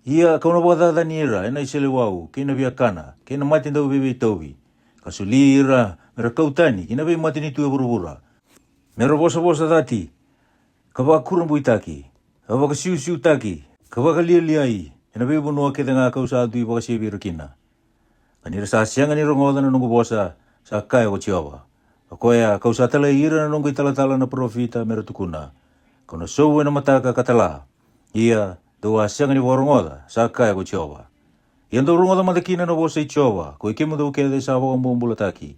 Ia kau na vakacacani ira ena iseleiwau, kei na viakana, kei na mate dauveiveitauvi, ka soli ira me ra kau tani ki na veimatanitu e vuravura, me ra vosavosa cati, ka vakurabuitaki, ka vakasiusiutaki, ka vakalialiai ena veivanua kece ga kau sa dui vakasevi ira kina. Ka ni ra sa sega ni rogoca na noqu vosa, sa kaya ko Jiova, o koya kau sa talai ira na noqu italatala na parofita me ra tukuna, kau na sovu ena mataka ka tala, ia dou a sega ni vakarogoca, sa kaya ko Jiova. Ia dou rogoca mada kina na vosa i Jiova, koi kemudou kece sa vakabobulataki,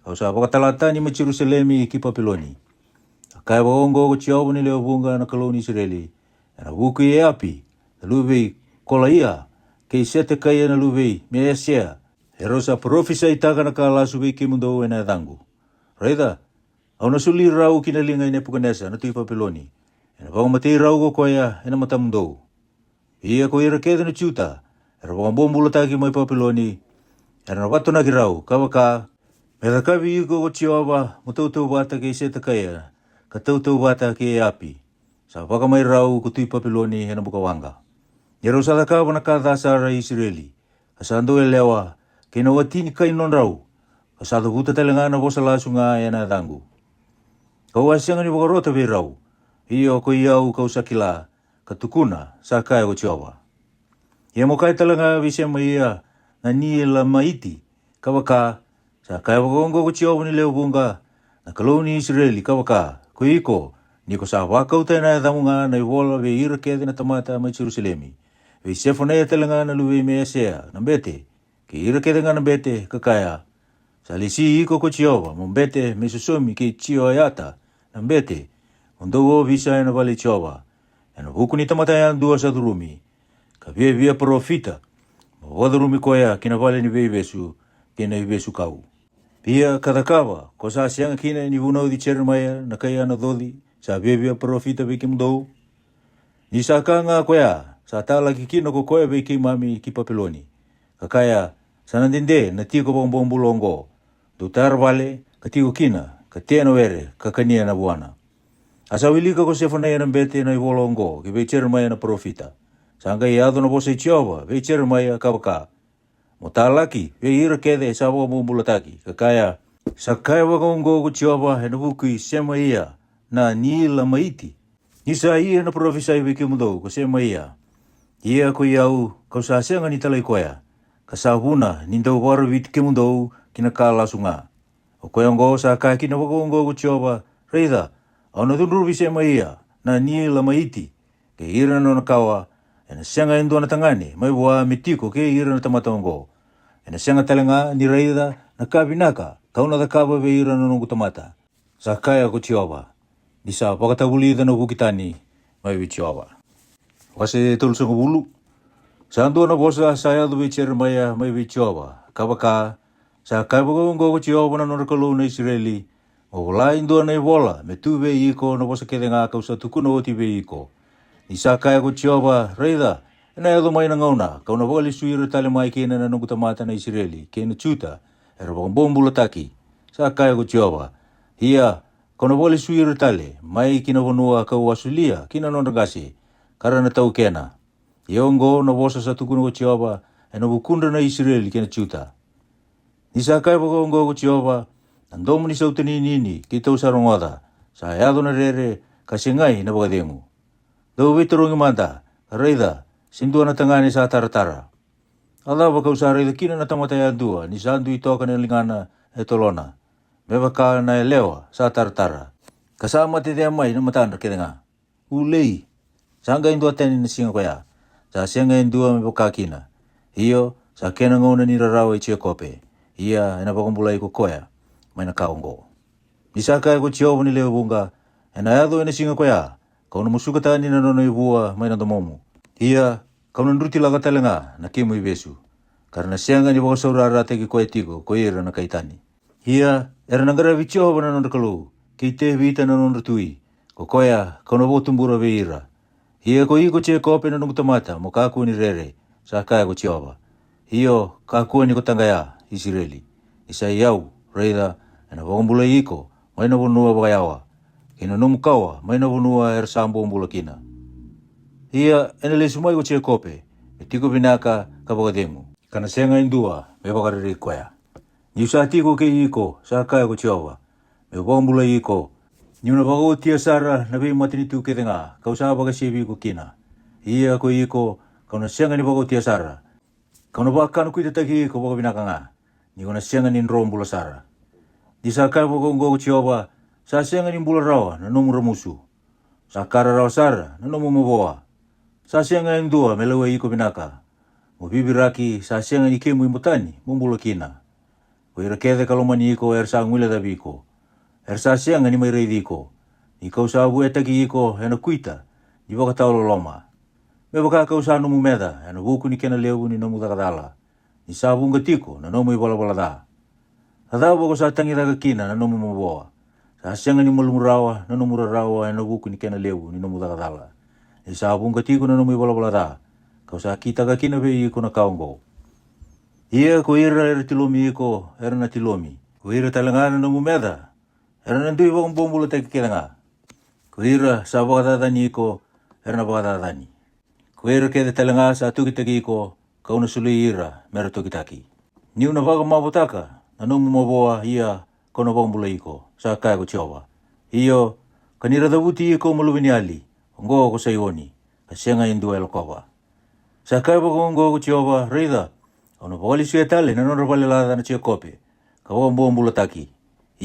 kau sa vakatala tani mai Jerusalemi ki Papiloni. A kaya vakaoqo ko Jiova ni lewe vuqa na Kalou ni Isireli, ena vuku i Eapi na luve i Kolaia, kei Setekaia na luve i Measea, erau sa parofisaitaka na ka lasu vei kemudou ena yacaqu. Raica, au na soli rau ki na liga i Nepukanesa na tui Papiloni, ena vakamatei rau ko koya ena matamudou. Ia ko ira kece na Juta era vakabobulataki mai Papiloni, era na vatonaki rau, ka vaka, me cakavi iko ko Jiova mo tautauvata kei Setekaia, ka tautauvata kei Eapi, sa vakamai rau ko tui Papiloni ena bukawaqa. Ni rau sa cakava na ka ca sara i Isireli, ka sa dau yalewa, kei na wati ni kai nodrau, ka sa cavuta tale ga na vosa lasu ga ena yacaqu. Kau a sega ni vakarota vei rau, io ko i au kau sa kila, ka tukuna, sa kaya ko Jiova. Ia mo kaya tale ga vei Semaia na Nilamaiti, ka vaka, sa kaya vakaoqo ko Jiova ni lewe vuqa na Kalou ni Isireli, ka vaka, ko iko, Ni ko sa vakauta ena yacamu ga na ivola vei ira kece na tamata mai Jerusalemi, vei Sefanaia tale ga na luve i Measea na bete, kei ira kece ga na bete, ka kaya, sa lesi iko ko Jiova mo bete me sosomi kei Jioiata na bete, mo dou ovisa ena vale i Jiova, ena vuku ni tamata yadua sa curumi, ka viavia parofita, mo vakacurumi koya ki na vale ni veivesu kei na ivesu kau. Ia ka cakava ko sa sega kina ni vunauci Jeremaia na kai Anacoci, sa viavia parofita vei kemudou. Ni sa ka ga koya, sa talaki kina ko koya vei keimami ki Papiloni, ka kaya, sa na dede na tiko vakabobula oqo, dou tara vale ka tiko kina, ka tea na were ka kania na vuana. A sa wilika ko Sefanaia na bete na ivola oqo ki vei Jeremaia na parofita. Sa qai yaco na vosa i Jiova vei Jeremaia, ka vaka, mo talaki vei ira kece sa vakabobulataki, ka kaya, sa kaya vakaoqo ko Jiova ena vuku i Semaia na Nilamaiti, ni sa ia na parofisai vei kemudou ko Semaia. Ia ko i au, kau sa sega ni talai koya, ka sa vuna ni dau vakaraviti kemudou ki na ka lasu ga. O koya oqo sa kaya kina vakaoqo ko Jiova, raica, au na cudruvi Semaia na Nilamaiti, kei ira na nona kawa, ena sega e dua na tagane mai vua me tiko kei ira na tamata oqo. Ena sega tale ga ni raica na ka vinaka kau na cakava vei ira na noqu tamata, sa kaya ko Jiova. Ni sa vakatavulica na vuki tani mai vei Jiova. Wase tolusagavulu. Sa dua na vosa sa yaco vei Jeremaia mai vei Jiova, ka vaka, sa kaya vakaoqo ko Jiova na nodra Kalou na Isireli, mo vola e dua na ivola me tu vei iko na vosa kece ga kau sa tukuna oti vei iko. Ni sa kaya ko Jiova, raica, ena yaco mai na gauna kau na vakalesui ira tale mai kina na noqu tamata na Isireli kei na Juta, era vakabobulataki, sa kaya ko Jiova. Ia, kau na vakalesui ira tale mai ki na vanua kau a solia ki na nodra qase, ka ra na taukena. Ia oqo na vosa sa tukuna ko Jiova ena vukudra na Isireli kei na Juta. Ni sa kaya vakaoqo ko Jiova, na domo ni sautaninini keitou sa rogoca, sa yaco na rere ka segai na vakacegu. Dou veitarogi mada, ka raica, se dua na tagane sa taratara. A cava kau sa raica kina na tamata yadua ni sa dui toka na ligana e tolona, me vaka na yalewa sa taratara, ka sa matecea mai na matadra kece ga? Ulei, sa qai dua tani na siga koya, sa sega e dua me vaka kina. Io, sa kena gauna ni rarawa i Jekope, ia ena vakabulai ko koya mai na ka oqo. Ni sa kaya ko Jiova ni lewe vuqa, ena yaco ena siga koya, kau na musuka tani na nona ivua mai na domomu. Ia, kau na drutilaka tale ga na kemu ivesu, ka ra na sega ni vakasaurarataki koya tiko ko ira na kai tani. Ia, era na qaravi Jiova na nodra Kalou, kei Tevita na nodra tui, ko koya kau na vakatubura vei ira. Ia ko iko Jekope na noqu tamata, mo kakua ni rere, sa kaya ko Jiova. Io, kakua ni ko taqaya, Isireli, ni sa i au, raica, ena vakabulai iko mai na vanua vakayawa, kei na nomu kawa mai na vanua era sa bobula kina. Ia ena lesu mai ko Jekope me tiko vinaka ka vakacegu, ka na sega e dua me vakarerei koya. Niu sa tiko kei iko, sa kaya ko Jiova, meu vakabulai iko. Niu na vakaotia sara na veimatanitu kece ga kau sa vakasevi iko kina. Ia ko iko, kau na sega ni vakaotia sara. Kau na vakanakuitataki iko vakavinaka ga, ni ko na sega ni dro bula sara. Ni sa kaya vakaoqo ko Jiova, sa sega ni bula rawa na nomu ramusu, sa kara rawa sara na nomu mavoa. Sa sega e dua me lewai iko vinaka. Mo viviraki, sa sega ni kemu ibotani mo bula kina. Ko ira kece ka lomani iko era sa guilecavi iko, era sa sega ni mai raici iko. Ni kau sa vuetaki iko ena kuita ni vakatawa loloma, me vaka kau sa nomu meca ena vuku ni kena levu ni nomu caka cala, ni sa vuqa tiko na nomu ivalavala ca. A cava ko sa tagicaka kina na nomu mavoa? Sa sega ni malumu rawa na nomu rarawa ena vuku ni kena levu ni nomu caka cala, ni sa vuqa tiko na nomu ivalavala ca, kau sa kitaka kina vei iko na ka oqo. Ia ko ira era tilomi iko era na tilomi, ko ira tale ga na nomu meca era na dui vakabobulataki kece ga. Ko ira sa vakacacani iko era na vakacacani. Ko ira kece tale ga sa tokitaki iko, kau na soli ira me ra tokitaki. Niu na vakamavotaka na nomu mavoa, ia kau na vakabulai iko, sa kaya ko Jiova. Io, ka ni ra cavuti iko mo luve ni yali, oqo ko Saioni, ka sega e dua e lakova. Sa kaya vakaoqo ko Jiova, raica, au na vakalesuya tale na nodra vale laca na Jekope, ka vakabobulataki.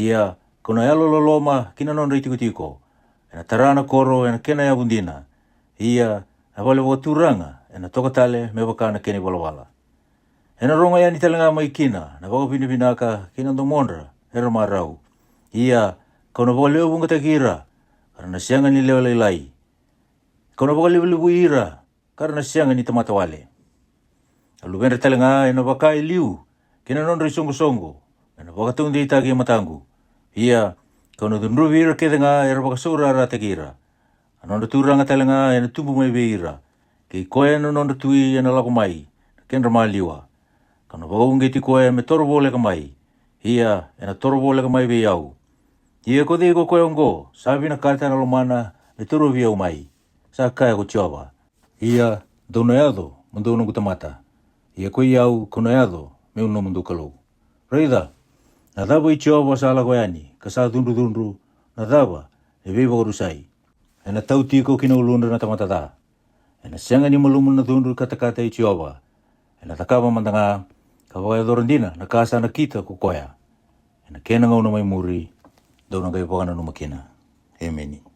Ia, kau na yalololoma ki na nodra itikotiko, Ena tara na koro ena kena yavu dina, ia na vale vakaturaga ena toka tale me vaka na kena ivalavala. Ena rogo yani tale ga mai kina na vakavinavinaka ki na domodra era marau. Ia ka'u na vakalewevuqataki ira, ka ra na sega ni lewe lailai. Ka'u na vakalevulevui ira, ka ra na sega ni tamata wale. Na luvedra tale ga ena vaka e liu ki na nodra isoqosoqo, me na vakataudeitaki e mataqu. Ia ka'u na cudruvi ira kece ga era vakasaurarataki ira. A nodra turaga tale ga ena tubu mai vei ira, kei koya na nodra tui ena lako mai na kedra maliwa. Ka'u na vakauqeti koya me toro voleka mai, ia ena toro voleka mai vei au. Ia ko cei ko koya oqo sa vinakata na lomana me torovi au mai? Sa kaya ko Jiova. Ia dou na yaco mo dou noqu tamata, ia koi au ka'u na yaco me'u nomudou Kalou. Raica, na cava i Jiova sa lako yani ka sa cudrucudru, na cava e veivakarusai? Ena tau tiko ki na uludra na tamata ca. Ena sega ni malumu na cudru katakata i Jiova. Ena cakava mada ga ka vakayacora dina na ka sa nakita ko koya. Ena kena gauna mai muri dou na qai vakananuma kina. Emeni.